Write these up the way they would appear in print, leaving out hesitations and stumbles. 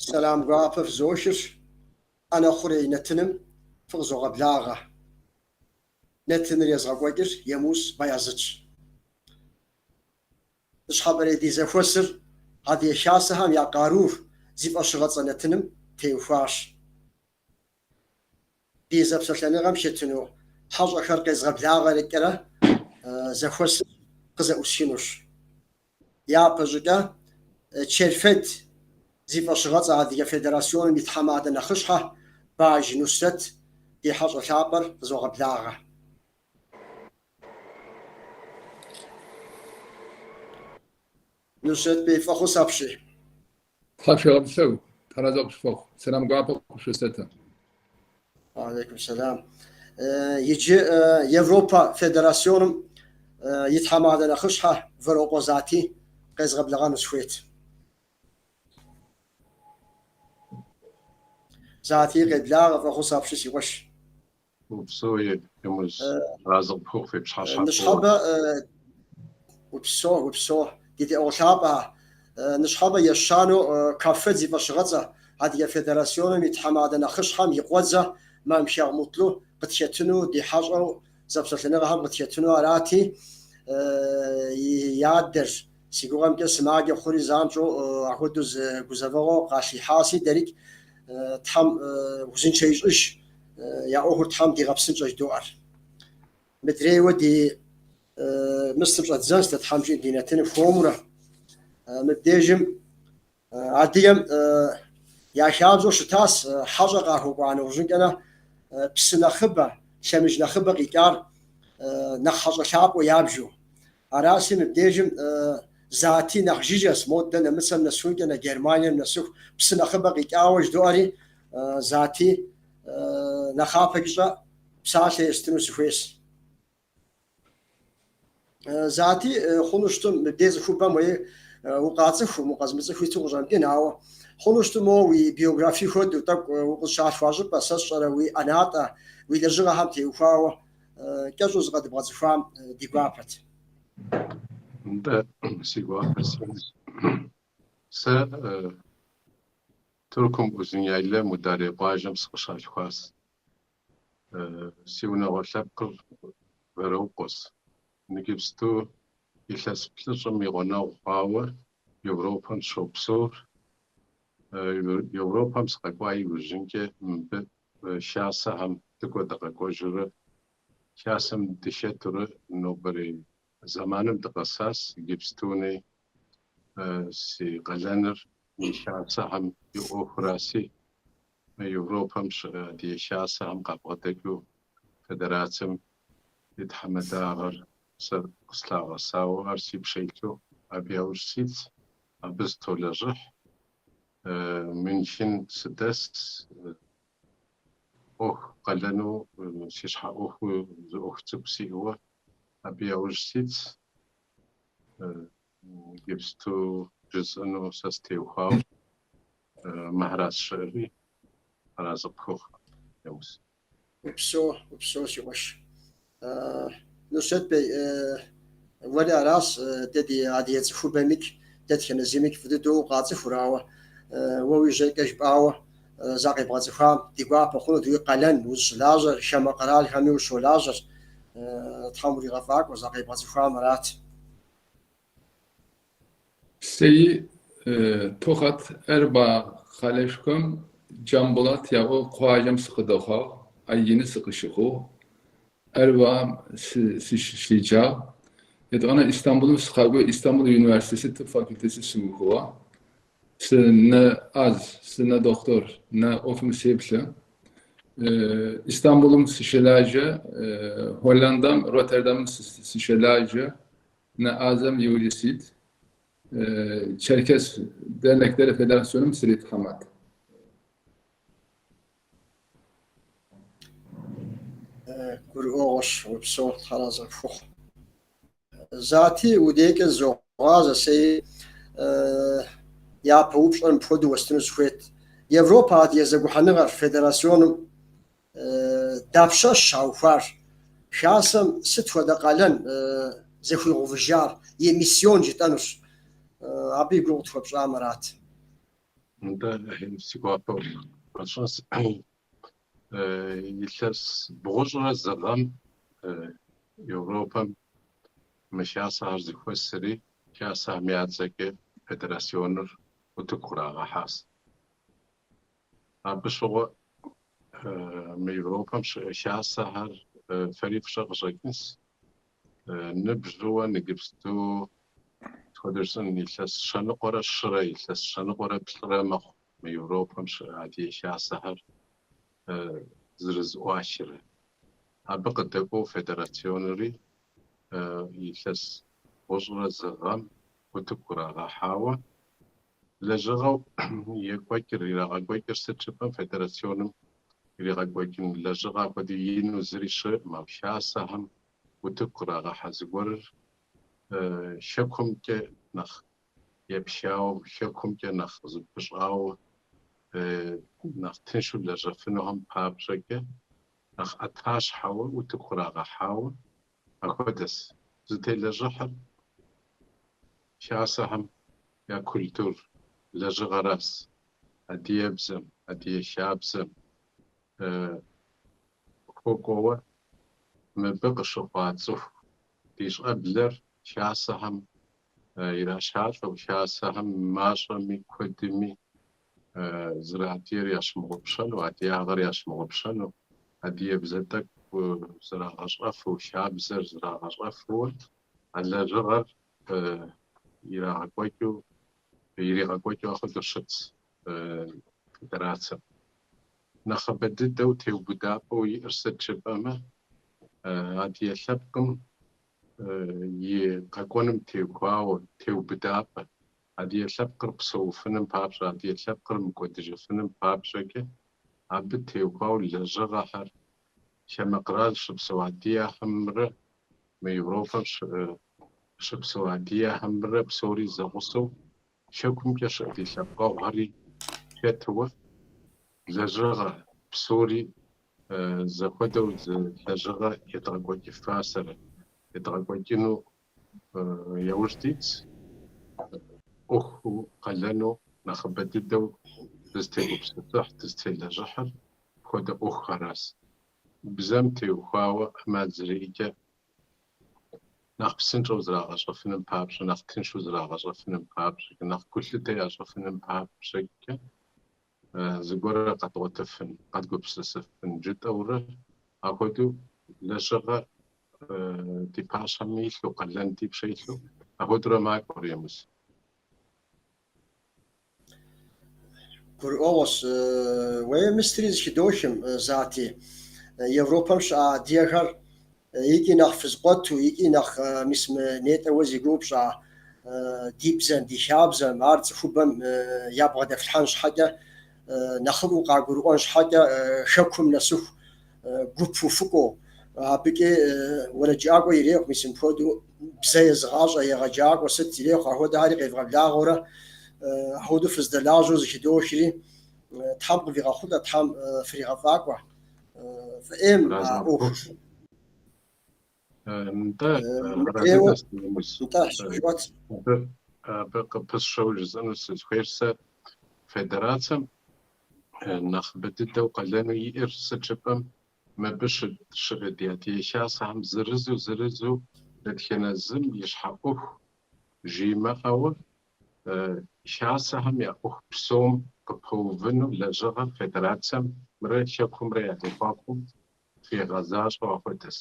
Сэлам гуапэ фызохыр, ӏэнэ хъурей нэтыным фыкъызогъэблагъэ. Нэтыныр езыгъэкӏуэкӏыр Емуз Баязытщ. Ныщхьэбэрей ди зэхуэсыр Адыгэ Хасэхэм я къарур зи фӏэщыгъэцӏэ нэтыным теухуащ. Ди зэпсэлъэныгъэм хэтыну хьэщӏэхэр къезгъэблагъэкӏэрэ зэхуэсыр къызэӏусхынущ. Япэщӏыкӏэ Черфед зи фӏэщыгъэцӏэ Адыгэ Федерасионым и тхьэмадэ нэхъыщхьэ Баж Нусрэт ди хьэщӏэ лъапӏэр къызогъэблагъэ. Нусрэт бей, фӏэхъус апщий. Тхьэшъуегъэпсэу, Тхьэразэ къышъуфэхъу. Сэлам гуапэ къышъосэты. Алейкум сэлам. Иджы Европэ Федерасионым и тхьэмадэ нэхъыщхьэ Вэрокъуэ Затий къезгъэблэгъэну сыхуейт. Затий къеблагъэ, фӏэхъус апщий, си къуэш. Упсэу, Емуз, арэзы къыпхухъу фи пщыхьэщхьэ фӏыуэ. Ныщхьэбэ упсэу, упсэу, ди деӏуэгъу лъапӏэ. Ныщхьэбэ ещанэу КАФФЕД зи фӏэщыгъэцӏэ Адыгэ Федерасионым и тхьэмадэ нэхъыщхьэм и къуэдзэ Мамхэгъ Мутлу къытхэтыну, ди хьэщӏэу зэпсэлъэныгъэхэм къытхэтыну арати, и адэр, си гугъэмкӏэ, сымаджэ хъури занщӏэу ахуэдэу зы гузэвэгъуэ къалъихьаси, дэрикӏ Тхьэм узыншэ ищӏыж. Я ӏуэхур Тхьэм дигъэпсынщӏэ жыдоӏэр. Мыдрейуэ ди мысым щӏэддзэнщ дэ Тхьэм жиӏэм ди нэтыным хуэмурэ. Мыбдежым адыгэм я хабзэу щытащ хьэщӏэ къахуэкӏуа нэужьынкӏэрэ псы нэхъыбэ, лъэмыж нэхъыбэ къикӏар нэхъ хьэщӏэ лъапӏэу ябжу. Араси, мыбдежым Затий нэхъ жыжьэщ, модэ нэмыцэм нэсхункӏэ, Германием нэсыху псы нэхъыбэ къикӏауэ жыдоӏэри, Затий нэхъапэкӏыщӏэ псалъэ естыну сыхуейщ. Затий хъуну щытым, мыбдеж цӏыхубэм уей укъацӏыхум, укъэзмыцӏыху иту къыщӏэмыкӏын, ауэ хъуну щытым моуэ уи биографи хуэдэу, тӏэкӏу укъызыщалъхуа щӏыпӏэ, сэ сщӏэрэ уи ӏэнатӏэ, уи лэжьыгъэхэм теухуауэ Кӏэщӏу зыкъэдыбгъэцӏыхуам ди гуапэт. Нтӏэ, си гуапэщ. Сэ Тыркум Узуняйлэ Мударей къуажэм сыкъыщалъхуащ. Си унагъуэ лъэпкъыр Вэрокъуэщ. Иджыпсту илъэс плӏыщӏым и гъунэгъу хъуауэ Европэм сыщопсэур. Европэм сыкъэкӏуа иужьынкӏэ мыбы Хасэхэм дыкӏуэ-дыкъэкӏуэжурэ, хасэм дыхэтурэ нобэрей зэманым дыкъэсащ, иджыпстуни си къалэныр мы хасэхэм и ӏуэхураси, мы Европэм щыӏэ адыгэ хасэхэм къабгъэдэкӏыу федерацэм и тхьэмадагъэр сэ къыслъагъэсауэ ар си пщэ илъу абы яужь ситщ, абы сытолэжьыхь. Мюнхен сыдэс, ӏуэху къалэну, си щхьэ ӏуэхуу зы ӏуэху цӏыкӏу сиӏэуэ, абы яужь ситщ. Иджыпсту жысӏэну сэ стеухуауэ мыхэращ щыӏэри, арэзы къыпхухъу, Емуз. Упсэу, упсэу, си къуэш. Нусрэт бей, уэри аращ, дэ ди адыгэ цӏыхубэмикӏ, дэтхэнэ зымикӏ фӏы дыдэу укъацӏыхур, ауэ уэ уи жьэкӏэ жыпӏауэ закъебгъэцӏыхуам ди гуапэ хъунут, уи къалэн узыщылажьэр, хамэ къэралхэми ущолажьэр, Тхьэм уригъэфӏакӏуэ, закъебгъэцӏыхуам арат. Сэри Токат Эрбаа къалэшхуэм Джамбулат яӏоу къуажэм сыкъыдэхъуагъ, ай ины сыкъыщыхъугъ. Эрбаам сыщеджагъ. Етӏанэ Истамбулым сыкъакӏуи Истамбул университеты tıp факультеты сыухыгъэ. Сынэ ӏаз, сынэ доктор, нэ ӏофым сеплъы. Истамбулым сыщэлажьэ, Холландам, Роттердамым сыщэлажьэ. Нэ ӏазэм иужь сит. Черкес Dernekleri Federasyoным сыритхьамат. Гурыӏуэгъуэщ, упсэу, Тхьэразэ къыпхухъу. Зати, удейкӏэ зызогъазэ, сэри япэ упщӏэр мыпхуэдэу уэстыну сыхуейт. Европэ Адыгэ Зэгухьэныгъэр Федерасионым Дапщэщ щаухуар? Хасэм сыт хуэдэ къалэн зыхуигъэувыжар, и миссион жытӏэнущ. Абы и гугъу къытхуэпщӏам арат. Нтӏэ, си гуапэу къэтщӏынщ. Илъэс 121 гъэм Европэм мы хасэхэр зэхуэсри, хасэхэм я цӏэкӏэ федерасионыр утыку кърагъэхьащ. Абы щыгъуэ мы Европэм щыӏэ хасэхэр фэри фщӏэ къыщӏэкӏынщ. Ныбжьыуэ ныгыпсту схуэдэу жысӏэн илъэс 123-рэ, илъэс 123-рэ мэхъу мы Европэм щыӏэ адыгэ хасэхэр зэрызэӏуахрэ. Абы къыдэкӏуэу федерасионри илъэс 91 гъэм утыку кърагъэхьауэ лэжьыгъэу екӏуэкӏыр, ирагъэкӏуэкӏыр сыт жыпӏэм федерасионым иригъэкӏуэкӏын лэжьыгъэ апхуэдэу ину зыри щыӏэкъым, ауэ хасэхэм утыку кърагъэхьэ зыгуэрыр хэкумкӏэ нэхъ епхауэ, хэкумкӏэ нэхъ зыпыщӏауэ, нэхъ тыншу лэжьэфынухэм папщӏэкӏэ нэхъ ӏэтащхьэуэ утыку кърагъэхьауэ апхуэдэщ. Зытелэжьыхьыр хасэхэм я культур лэжьыгъэращ, адыгэбзэм, адыгэ хабзэм хуэкӏуэуэ мыбы къыщыхъуа цӏыху ди щӏэблэр хасэхэм ирашалӏэу, хасэхэм мащӏэми куэдми зэрыадыгэр ящымыгъупщэну, адыгагъэр ящымыгъупщэну, адыгэбзэ тӏэкӏу зрагъэщӏэфу, хабзэр зрагъэщӏэфу а лэжьыгъэр ирагъэкӏуэкӏыу, иригъэкӏуэкӏыу апхуэдэу щытщ федерацэм. Нэхъыбэ дыдэу теубыдапӏэу иӏэр сыт жыпӏэмэ, адыгэ лъэпкъым и къэкӏуэным теухуауэ теубыдапӏэ, адыгэ лъэпкъыр псэуфыным папщӏэ, адыгэ лъэпкъыр мыкӏуэдыжыфыным папщӏэкӏэ, абы теухуауэ лэжьыгъэхэр хамэ къэрал щыпсэу адыгэхэмрэ мы Европэм щыпсэу адыгэхэмрэ псори зэгъусэу хэкумкӏэ щыӏэ ди лъэпкъэгъухэри хэтыуэ лэжьыгъэ псори зэхуэдэу зы лэжьыгъэ едгъэкӏуэкӏыфасэрэ едгъэкӏуэкӏыну яужь дитщ, ӏуэхуу къалэну нэхъыбэ дыдэу дызытегупсысыхь, дызытелэжьыхьыр апхуэдэ ӏуэхухэращ. Бзэм теухуауэ ӏэмал зэриӏэкӏэ нэхъ псынщӏэу зрагъэщӏэфыным папщӏэ, нэхъ тыншу зрагъэщӏэфыным папщӏэкӏэ, нэхъ гулъытэ ящӏыфыным папщӏэкӏэ зыгуэрэ къэдгъуэтыфын, къэдгупсысыфын жытӏэурэ апхуэдэу лэжьыгъэ ди пащхьэм илъу, къалэн ди пщэ илъу апхуэдэурэ макӏуэр, Емуз. Гурыӏуэгъуэщ. Уей, мыстри зыхыдохым, Зати. Европэм щыӏэ адыгэхэр икӏи нэхъ фызкъуэту, икӏи нэхъ мис мы нетӏэ уэ зи гугъу пщӏа ди бзэм, ди хабзэм, ар цӏыхубэм ябгъэдэфлъхьэн щхьэкӏэ, нэхъыфӏу къагурыӏуэн щхьэкӏэ хэкум нэсыху гупу фыкӏуэу, абыкӏи уэрэджыӏакӏуэ ирехъу, мис мыпхуэдэу бзэ езыгъащӏэ, егъэджакӏуэ сыт ирехъу, апхуэдэхэри къевгъэблагъэурэ апхуэдэу фыздэлажьэу зыхыдохри, Тхьэм къывигъэхъулӏэ, Тхьэм фригъэфӏакӏуэ. Фӏыӏейм а ӏуэхур. Нтӏэ, Мыдрейуэ, нтӏэ, жыӏуэт. Абы къыпысщэу жысӏэну сызыхуейр сэ федерацэм нэхъыбэ дыдэу къалэну иӏэр сыт жыпӏэм мыбы щыӏэ ди адыгэ хасэхэм зырызу-зырызу дэтхэнэ зым и щхьэ ӏуэху жимыӏэуэ хасэхэм я ӏуэху псом къыпэувыну лэжьыгъэр федерацэмрэ хэкумрэ я зэхуакум щигъэзащӏэу апхуэдэщ.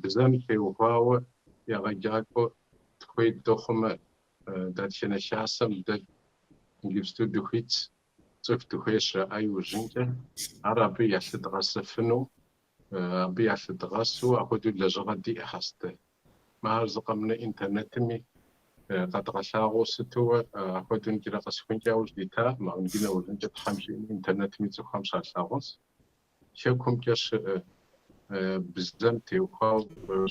Бзэм теухуауэ егъэджакӏуэ тхуей дыхъумэ, дэтхэнэ хасэм дэ иджыпсту дыхуитщ, цӏыху дыхуейщ жаӏа иужьынкӏэ, ар абы ялъыдгъэсыфыну, абы ялъыдгъэсу апхуэдэу лэжьыгъэ диӏэхэщ дэ. Мыхэр зы къэмынэ интернетми къэдгъэлъагъуэу сытууэ апхуэдэу иджырэ къэсыхункӏэ яужь дитакъым, ауэ иджы нэужьынкӏэ Тхьэм жиӏэми интернетми цӏыхухэм щалъагъунщ. Хэкумкӏэ щыӏэ бзэм теухуауэ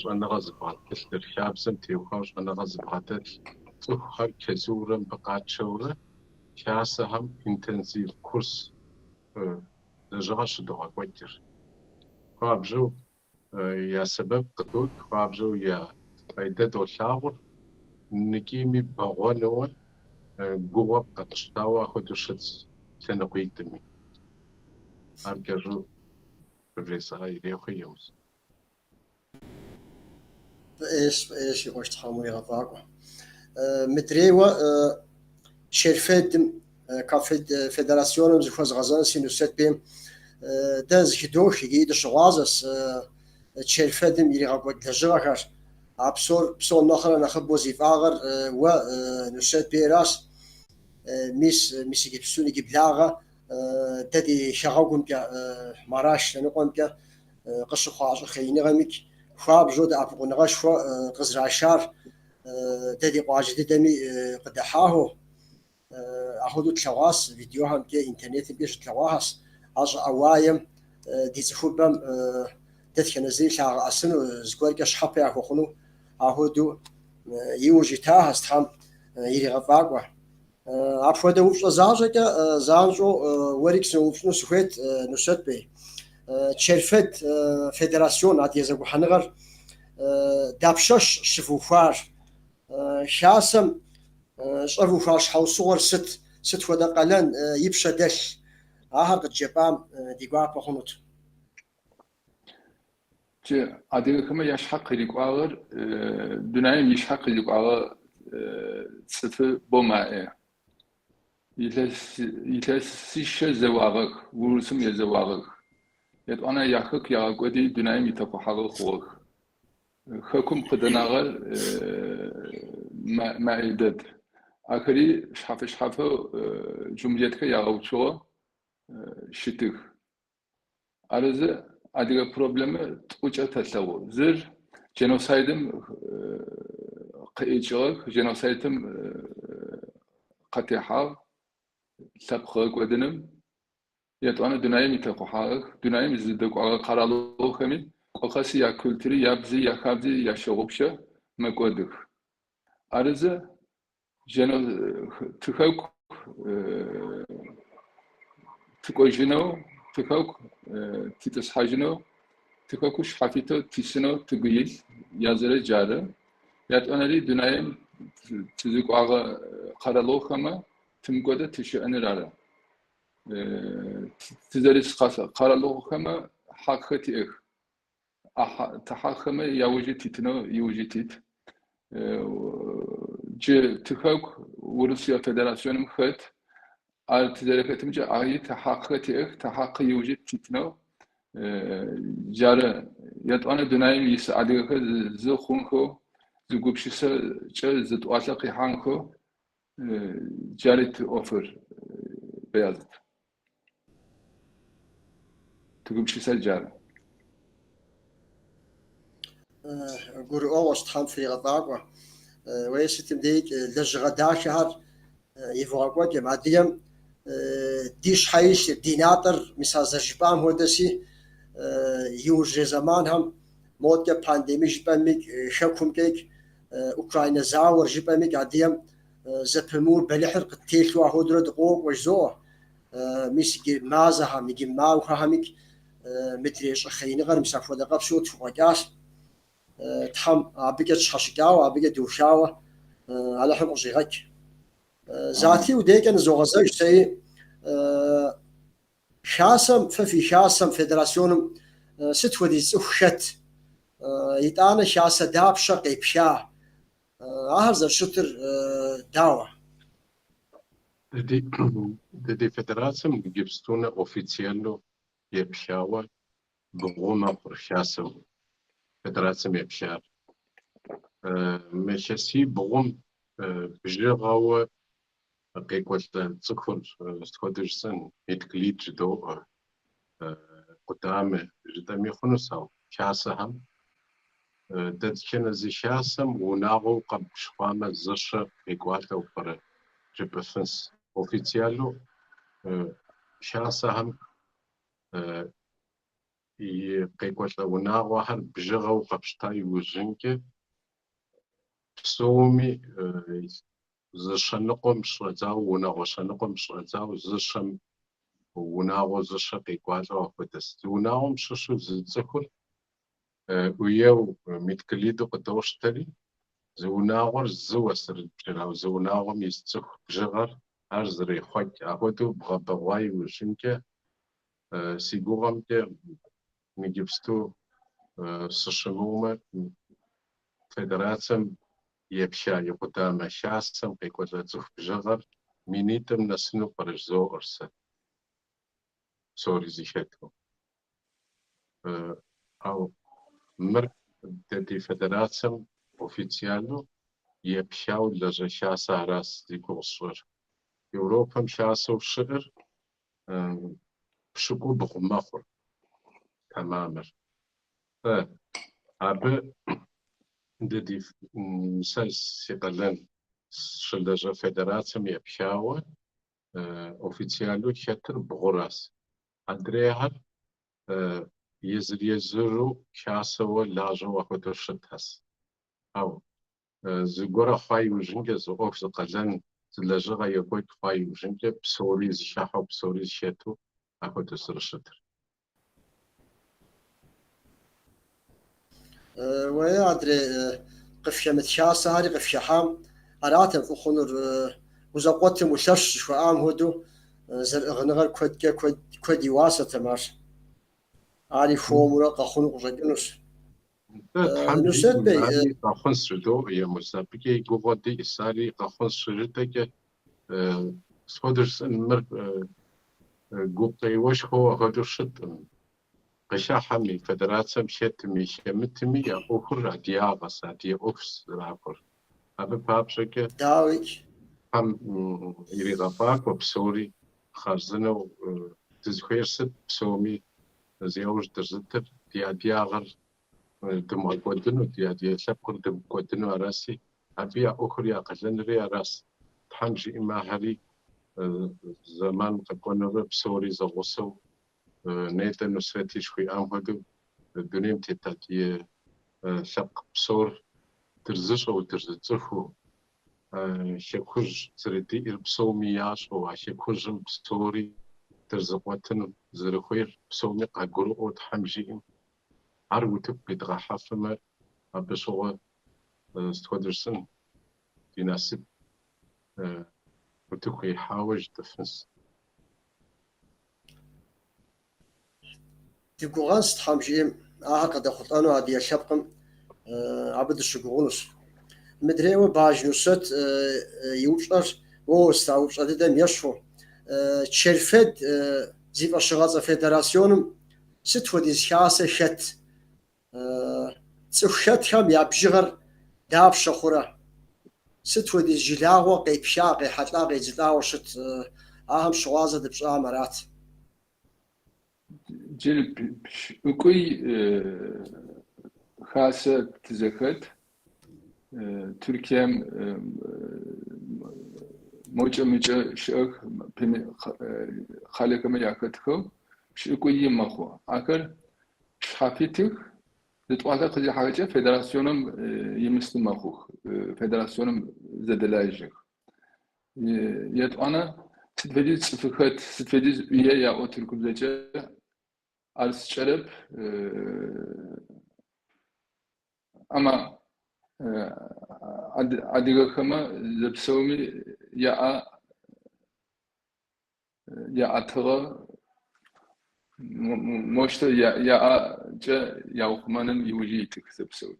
щӏэныгъэ зыбгъэдэлъыр, хабзэм теухуауэ щӏэныгъэ зыбгъэдэлъ цӏыхухэр чэзуурэ мыбы къатшэурэ хасэхэм интенсив курс лэжьыгъэ щыдогъэкӏуэкӏыр. Хуабжьу я сэбэп къыдокӏ, хуабжьу я файдэ долъагъур, ныкӏийми бэгъуэнууэ. Гугъуэ къэтщтауэ ахуэдэу щытщ лъэныкъуитӏми. Ар кӏэщӏу къывжесӏа ирехъуи Емуз. Фӏыӏейщ, фӏыӏейщ, си къуэш, Тхьэм уригъэфӏакӏуэ. Мыдрейуэ Черфедым, КАФФЕД федерасионым зыхуэзгъэзэнщи Нусрэт бейм дэ зыхыдох икӏи дыщыгъуазэщ Черфедым иригъэкӏуэкӏ лэжьыгъэхэр. А псор псом нэхърэ нэхъыбэу зи фӏагъэр уэ, Нусрэт бейращ. Мис, мис иджыпсту иджыблагъэ дэ ди хэгъэгумкӏэ, Мараш лъэныкъуэмкӏэ къыщыхъуа щӏыхъеиныгъэмикӏ хуабжьу дэӏэпыкъуныгъэшхуэ къызэрашар дэ ди къуажэ дыдэми къыдыхьахэу. Апхуэдэу тлъэгъуащ, видеохэмкӏэ, интернетымкӏэ щытлъэгъуахэщ а щӏыӏэ уаем ди цӏыхубэм дэтхэнэ зыри лъагъэӏэсыну, зыгуэркӏэ щхьэпэ яхуэхъуну апхуэдэу иужь итахэщ, Тхьэм иригъэфӏакӏуэ. Апхуэдэ упщӏэ защӏэкӏэ занщӏэу уэрикӏ сыноупщӏыну сыхуейт, Нусрэт бей. Черфед федерасион адыгэ зэгухьэныгъэр дапщэщ щывухуар? Хасэм щӏэвухуа щхьэусыгъуэр сыт? Сыт хуэдэ къалэн и пщэ дэлъ? Ахэр къыджепӏам ди гуапэ хъунут. Джы адыгэхэмэ яшъхьэ къырикӏуагъэр дунаим ишъхьэ къырикӏуагъэ цӏыфы бо маӏэ. Илъэсищэ зэуагъэх, урысым езэуагъэх. Етӏуанэ яхэку ягъэкӏоди дунаим итэкъухьагъэ хъугъэх. Хэкум къыдэнагъэр маӏэ дэд. Ахэри шъхьафы-шъхьафэу джумлетхэр ягъэуцугъэу щытых. Арызы адыгэ проблемэр тӏукӏэ тэлъэгъу. Зыр дженосайдым къыӏикӏыгъэх, дженосайдым къытехьагъ лъэпкъ гъэкӏодыным. Етӏуанэ дунаим итэкъухьагъэх. Дунаим зыдэкӏуагъэ къэралыгъохэми кӏо къэси якультури, ябзи, яхабзи ящэгъупшэ, мэкӏодых. Арызы тихэку тыкӏожьынэу, тихэку титӏысхьажьынэу, тихэку шъхьафитэу тисынэу тыгу илъ, язэрэ джары. Ятӏонэри дунаим тызыкӏуагъэ къэралыгъохэмэ тымыкӏодэу тыщыӏэныр ары. Тызэрыс къэралыгъохэмэ хьакъхэр тиӏэх. Тихьакъхэмэ яужи титынэу иужи тит. Джы тихэку Урысые Федерасионым хэт. Ар тызэрэхэтымкӏэ ари тихьакъхэр тиӏэх, тихьакъ иужи титынэу джары. Етӏуанэ дунаим ис адыгэхэр зы хъунхэу, зы гупшысэкӏэ зы тӏуалъэ къихьанхэу джары тиӏофыр, Бэязыт. Тигупшысэр джары. Гурыӏуэгъуэщ, Тхьэм фригъэфӏакӏуэ. Уей, сытым дейкӏ лэжьыгъэ дахэхэр евогъэкӏуэкӏым. Адыгэм ди щхьэ илъыр, ди натӏэр, мис а зэрыжыпӏам хуэдэси, иужьрей зэманхэм модкӏэ пандеми жыпӏэмикӏ, хэкумкӏэкӏ, Украинэ зауэр жыпӏэмикӏ, адыгэм зэпымыур бэлыхьыр къыттелъу ахуэдэурэ дыкъокӏуэ жызоӏэ. Мис иджы мазэхэм, иджы махуэхэмикӏ мыдрей щӏыхъеиныгъэр мис апхуэдэ къэпсу къытхукъуэкӏащ. Тхьэм абыкӏэ тщхьэщыкӏауэ, абыкӏэ дыухауэ Алыхьым къыщӏигъэкӏ. Зати удейкӏэ нызогъэзэж сэри. Хасэм, фэ фи хасэм, федерасионым сыт хуэдиз цӏыху хэт? Итӏанэ хасэ дапщэ къепха? Ахэр зэрыщытыр дауэ? Дэ ди федерацэм иджыпстунэ официальнэу епхауэ бгъу мэхъур хасэу федерацэм епхар. Мы илъэсибгъум бжыгъэуэ къекӏуэлӏэ цӏыхур, сыт хуэдэу жысӏэн, Mitglied жыдоӏэ, къудамэ жытӏэми хъунущ, ауэ хасэхэм дэтхэнэ зы хасэм унагъуэу къэбж хъуамэ зыщэ къекӏуалӏэу пӏэрэ жыпӏэфынс. Официалу хасэхэм и къекӏуэлӏэ унагъуэхэр бжыгъэу къэпщта иужьынкӏэ псоми зы щэныкъуэм щӏэдзауэ, унагъуэ щэныкъуэм щӏэдзауэ зыщэм унагъуэ зыщэ къекӏуалӏэу апхуэдэс. Зы унагъуэм щыщу зы цӏыхур Üye-у Mitglied-у къыдощтэри. Зы унагъуэр зыуэ зэрыдбжыр, ауэ зы унагъуэм ис цӏыху бжыгъэр ар зэрехъуэкӏ. Апхуэдэу бгъэбэгъуа иужьынкӏэ, си гугъэмкӏэ, иджыпсту сыщымыумэ, Федерацэм епха и къудамэ хасэм къекӏуэлӏэ цӏыху бжыгъэр минитӏым нэсыну пӏэрэ жызоӏэр сэ, псори зэхэту. Ауэ мыр дэ ди федерацэм официальнэу епхауэ лэжьэ хасэ аращ зи гугъу сщӏыр. Европэм хасэу щыӏэр пщыкӏубгъу мэхъур тэмамыр. Абы дэ ди сэ си къалэн сыщылэжьэ федерацэм епхауэ официальнэу хэтыр бгъуращ. Адрейхэр езыр-езыру хасэуэ лажьэу апхуэдэу щытхэщ. Ауэ зыгуэрэ хъуа иужьынкӏэ, зы ӏуэху, зы къалэн, зы лэжьыгъэ екӏуэкӏ хъуа иужьынкӏэ псори зыхыхьэу, псори зыхэту апхуэдэу зэрыщытыр. Уей, адрей къыфхэмыт хасэхэри къыфхыхьам, аратэм фӏы хъунур, узэкъуэтым улъэщ жыхуаӏам хуэдэу зэрыӏыгъыныгъэр куэдкӏэ куэд и уасэтэм ар. Ари хуэмурэ къэхъуну къыщӏэкӏынущ. Нтӏэ, Тхьэм Нусрэт жиӏэм, бей, ари къэхъунщ жыдоӏэ, Емуз, абыкӏэ и гугъуэ диӏэщ, ари къэхъунщ щыжытӏэкӏэ, сыт хуэдэу жысӏэн, мыр гукъеуэшхуэу апхуэдэу щыткъым. Къыхыхьэми, федерацэм хэтми, хэмытми я ӏуэхур адыгагъэщ, адыгэ ӏуэхущ зэрахуэр. Абы папщӏэкӏэ Дауикӏ. Тхьэм иригъэфӏакӏуэ псори хъарзынэу дызыхуейр сыт псоми зи ӏэужь дызытыр, ди адыгагъэр дымыгъэкӏуэдыну, ди адыгэ лъэпкъыр дымыкӏуэдыну араси, абы я ӏуэхур я къалэнри аращ. Тхьэм жиӏэмэ, ахэри зэман къэкӏуэнурэ псори зэгъусэу нетӏэ Нусрэти жыхуиӏам хуэдэу дунейм тет адыгэ лъэпкъ псор дырзыщӏэу, дырзыцӏыхуу, Хэкужь зэрыдиӏэр псоми ящӏэу, а Хэкужьым псори дырзыкъуэтын зэрыхуейр псоми къагурыӏуэу Тхьэм жиӏэм, ар утыку къидгъэхьэфымэ, абы щыгъуэ сыт хуэдэу жысӏэн, ди насып утыку къихьауэ жытӏэфынщ. Дыгугъэнщ, Тхьэм жиӏэм, ахэр къыдэхъулӏэну адыгэ лъэпкъым абы дыщыгугъынущ. Мыдрейуэ Баж Нусрэт и упщӏэр уэ уэста упщӏэ дыдэм ещхьу, Черфед зи фӏэщыгъэцӏэ федерасионым сыт хуэдиз хасэ хэт? Цӏыху хэтхэм я бжыгъэр дапщэ хъурэ? Сыт хуэдиз жылагъуэ къепха, къехьэлӏа, къедзылӏауэ щыт? Ахэм щыгъуазэ дыпщӏам арат. Джыри пшӏыкӏуй хасэ тызэхэт. Туркием мокӏэ-мыкӏэ щыӏэх къалэхэмэ яхэтхэу пшӏыкӏуй мэхъу. Ахэр шъхьафитых, зытӏуалэ къызихьэхэкӏэ федерасионым имысты мэхъух, федерасионым зэдэлажьэх. Етӏуанэ, сыд фэдиз цӏыфыхэт, сыд фэдиз üye яӏо тыркубзэкӏэ ар сшӏэрэп. Ама адыгэхэмэ зэпсэуми яӏэ яӏэтыгъэ мощтэ яӏэкӏэ яухъумэным иужи итых зэпсэури.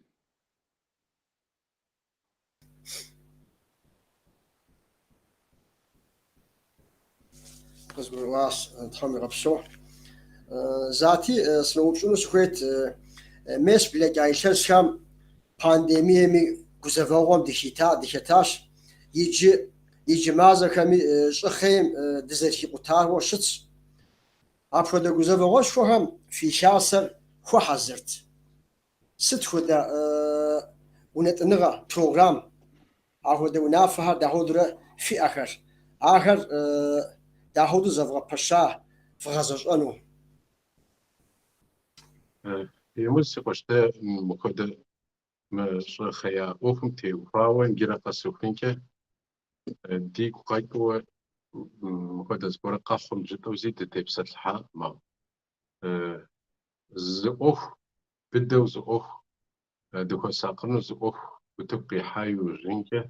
Къызгурыӏуащ, Тхьэм уигъэпсэу. Зати, сыноупщӏыну сыхуейт, мес блэкӏа илъэсхэм пандемиеми гузэвэгъуэм дыхита, дыхэтащ. Иджы, иджы мазэхэми щӏыхъейм дызэрыхикъутауэ щытщ. Апхуэдэ гузэвэгъуэшхуэхэм фи хасэр хуэхьэзырт. Сыт хуэдэ унэтӏыныгъэ, программ, апхуэдэ унафэхэр дахуэдурэ фиӏэхэр? Ахэр дахуэдэу зэвгъэпэща вгъэзэщӏэну? Емуз, си къуэш, дэ мыпхуэдэ мы щӏы хъея ӏуэхум теухуауэ иджырэ къэсыхункӏэ дигу къэкӏыуэ мыпхуэдэ зыгуэрэ къэхъум жытӏэу зи дытепсэлъыхьакъым, ауэ зы ӏуэху, быдэу зы ӏуэху, дыхуэсакъыну зы ӏуэху. утыку къихьа иужьынкӏэ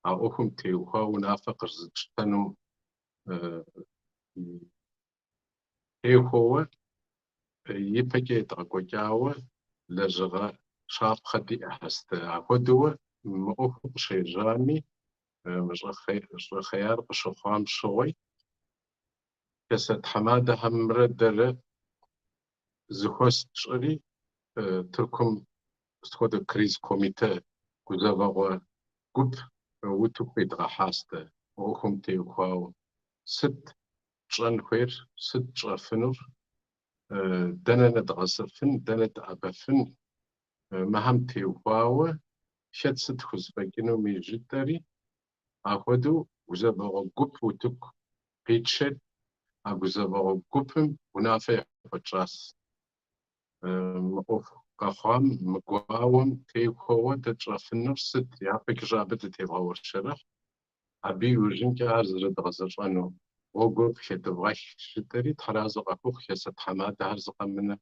а ӏуэхум теухуа унафэ къызытщтэнум техуэуэ ипэкӏэ едгъэкӏуэкӏауэ лэжьыгъэ щапхъэ диӏэхэс дэ. Апхуэдэуэ мы ӏуэхур къыщежьами, мы щӏыхъеяр къыщыхъуам щыгъуи, Хасэ тхьэмадэхэмрэ дэрэ зэхуэс тщӏыри, Тыркум сыт хуэдэ криз комите гузэвэгъуэ гуп утыку къидгъэхьащ дэ мы ӏуэхум теухуауэ. Сыт тщӏэн хуейр, сыт тщӏэфынур, дэнэ нэдгъэсыфын, дэнэ дыӏэбэфын, мыхэм теухуауэ хэт сыт хузэфӏэкӏынуми жытӏэри, Апхуэдэу гузэвэгъуэ гуп утыку къитшэри, а гузэвэгъуэ гупым унафэ яхуэтщӏащ. Мы ӏуэху къэхъуам, мы гуауэм техуэуэ дэ тщӏэфынур сыт? Япэкӏэ абы дытевгъэуэршэрыхь, абы иужьынкӏэ ар зэрыдгъэзэщӏэну гъуэгур къыхэдывгъэх жытӏэри, Тхьэразэ къахухъу хасэ тхьэмадэхэр зы къэмынэ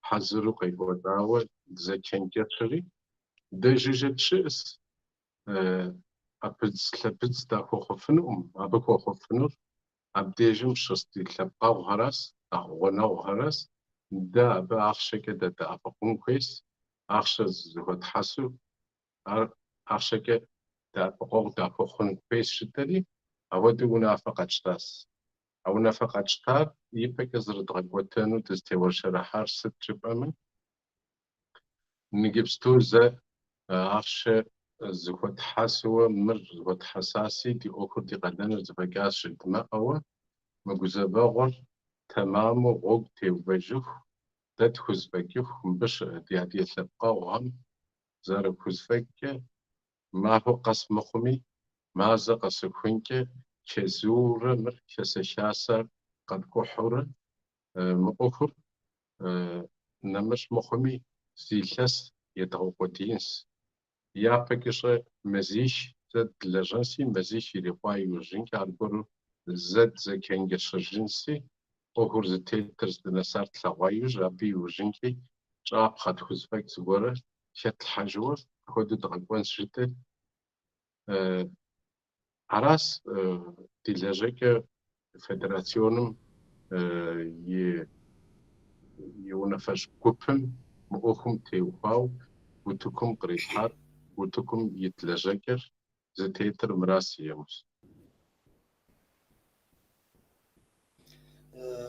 хьэзыру къекӏуэлӏауэ дызэчэнджэщри, дэ жыжьэ дыщыӏэс. ӏэпыдз-лъэпыдз дахуэхъуфынукъым, абы хуэхъуфынур абдежым щыс ди лъэпкъэгъухэращ, нэхъ гъунэгъухэращ. Дэ абы ахъшэкӏэ дадэӏэпыкъун хуейщ, ахъшэ зэхуэтхьэсу, ар ахъшэкӏэ дэӏэпыкъуэгъу дахуэхъун хуейщ жытӏэри, апхуэдэу унафэ къэтщтащ. А унафэ къэтщтар ипэкӏэ зэрыдгъэкӏуэтэну дызытеуэршэрыхьар сыт жыпӏэмэ, Иджыпсту зэ ахъшэ зыхуэтхьэсуэ мыр зыхуэтхьэсаси, ди ӏуэхур, ди къалэныр зэфӏэкӏащ жыдмыӏэуэ, мы гузэвэгъуэр тэмаму гъуэгу теувэжыху, дэ тхузэфӏэкӏыху, мыбы щыӏэ ди адыгэ лъэпкъэгъухэм зэрыхузэфӏэкӏкӏэ, махуэ къэс мыхъуми, мазэ къэсыхункӏэ чэзуурэ мыр хасэ-хасэ къэткӏухьурэ мы ӏуэхур нэмыщӏ мыхъуми, зы илъэс едгъэукъуэдиинщ. Япэкӏыщӏэ мазих зэ дылэжьэнси, мазих ирикъуа иужьынкӏэ аргуэру зэ дызэчэнджэщыжынси, ӏуэхур зытетыр здынэсар тлъэгъуа иужь, абы иужьынкӏи тщӏапхъэ тхузэфӏэкӏ зыгуэрэ хэтлъхьэжыуэ апхуэдэу дгъэкӏуэнщ жытӏэри. Аращ ди лэжьэкӏэ федерационым и унафэщӏ гупым мы ӏуэхум теухуауэ утыкум кърилъхьар, утыкум ит лэжьэкӏэр зытетыр мыращ, Емуз.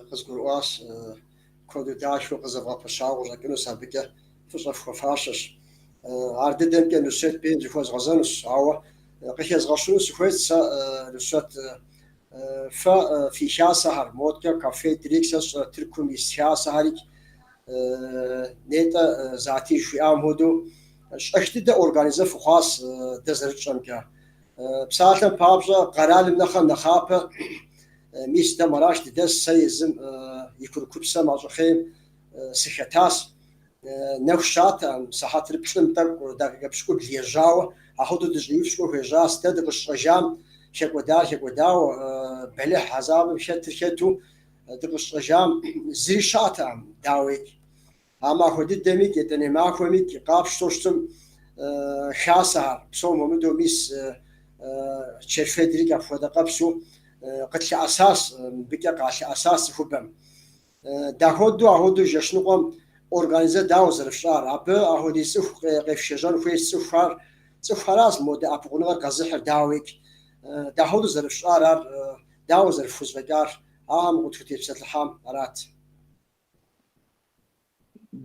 Къызгурыӏуащ, куэду дахэу къызэвгъэпэщауэ къыщӏэкӏынущ, абыкӏэ фӏыщӏэ фхуэфащэщ. Ар дыдэмкӏэ Нусрет бейм зыхуэзгъэзэнущ, ауэ къыхэзгъэщыну сыхуейт сэ, Нусрет, фэ фи хасэхэр, модкӏэ КАФФЕД-рикӏ сэ сщӏэрэ Тыркум ис хасэхэрикӏ, нетӏэ Зати жыхуиӏам хуэдэу, щӏэх дыдэ организэ фыхъуащ дэ зэрытщӏэмкӏэ. Псалъэм папщӏэ, къэралым нэхъэ нэхъапэ, мис дэ Мараш дыдэс, сэ езым и курыкупсэм а щӏыхъейм сыхэтащ. Нэху щатэкъым, сыхьэтыр плӏым тӏэкӏу дакъикъэ пщыкӏубл ежьауэ, ахуэдэу дыщӏиупскӏэу хуежьащ. Дэ дыкъыщыщӏэжам хэкӏуэдар хэкӏуэдауэ, бэлыхь хьэзабым хэтыр хэту дыкъыщыщӏэжам зыри щыӏэтэкъым, дауикӏ. А махуэ дыдэмикӏ, етӏаней махуэмикӏ къапщтэу щытым хасэхэр, псом хуэмыдэу мис ЧЕРФЕД-рикӏ апхуэдэ къэпсу къытлъэӏэсащ, мыбыкӏэ къалъэӏэсащ цӏыхубэм. Дахуэдэу ахуэдэу жэщ ныкъуэм организэ дауэ зэрыфщӏар? Абы ахуэдиз цӏыху къефшэжьэн хуейщ, цӏыхухэр, цӏыхухэращ мо дэӏэпыкъуныгъэр къэзыхьыр, дауикӏ. Дахуэдэу зэрыфщӏар ар, дауэ зэрыфхузэфӏэкӏар? Ахэм къытхутепсэлъыхьам арат.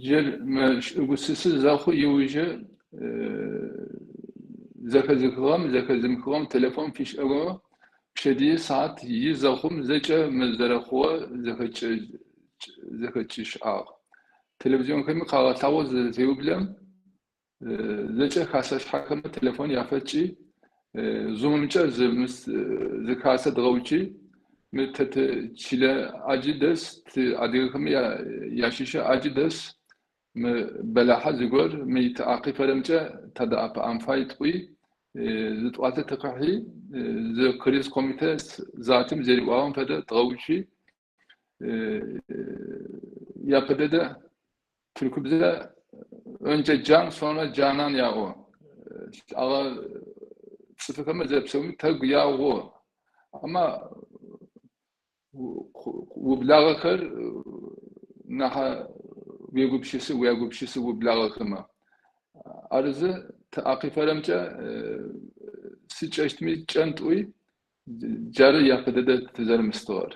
Джыр мы чӏыгусысыр зэхъу иужьы зэхэзыхыгъэм, зэхэзымыхыгъэм телефон фишӏыгъэу пчэдыжьы сыхьат и зэхъум зэкӏэ мы зэрэхъугъэ зэхэкӏыщыӏагъ. Телевизионхэми къагъэлъагъоу зызэтеублэм зэкӏэ хасэшъхьэхэмэ телефон яфэтшӏи, зумымкӏэ зы хасэ дгъэуцуи, мы тэ тичылэ ӏаджи дэс, ты адыгэхэми ящыщы ӏаджи дэс, мы бэлахьэ зыгор мы тӏэ къифэрэмкӏэ тадэӏэпыӏэн фай тӏуи, зы тӏуалъэ тыкъыхьи, зы криз комите Затим зэриӏуагъэм фэдэ дгъэуцуи, Япэ дэдэ тыркубзэ önce can sonra canan яӏо. Лӏагъэ цӏыфыхэмэ зэпсэуми тэгу ягъу. Ама ублагъэхэр нахь уегупшысы, уягупшысы ублагъэхэмэ. Арызы тэ акъифэрэмкӏэ сыкӏэщтми кӏэн тӏуи джары япэ дэдэ тызэрымыстыгъэр.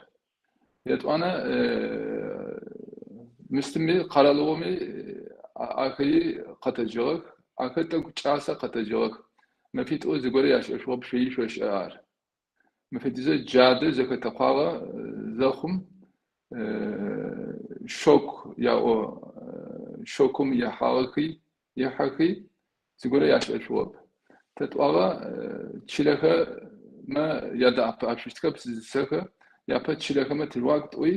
Етӏуанэ мыстыми къэралыгъоми ахэри къэтэджыгъэх. Ахэр тӏэкӏу кӏасэ къэтэджыгъэх. Мэфитӏо зыгорэ яшӏэшъугъэп, шъуи шъошӏэ ар. Мы фэдизэ джадэ зэхэтэкъуагъэ зэхъум шок яӏо шокым ехьагъэхи ехьэхи зыгорэ яшӏэшъугъэп. Тэ тӏуагъэ чылэхэмэ ядэӏэпыӏэшъущтхэп зысэхэ япэ чылэхэмэ тыжъуакӏу тӏуи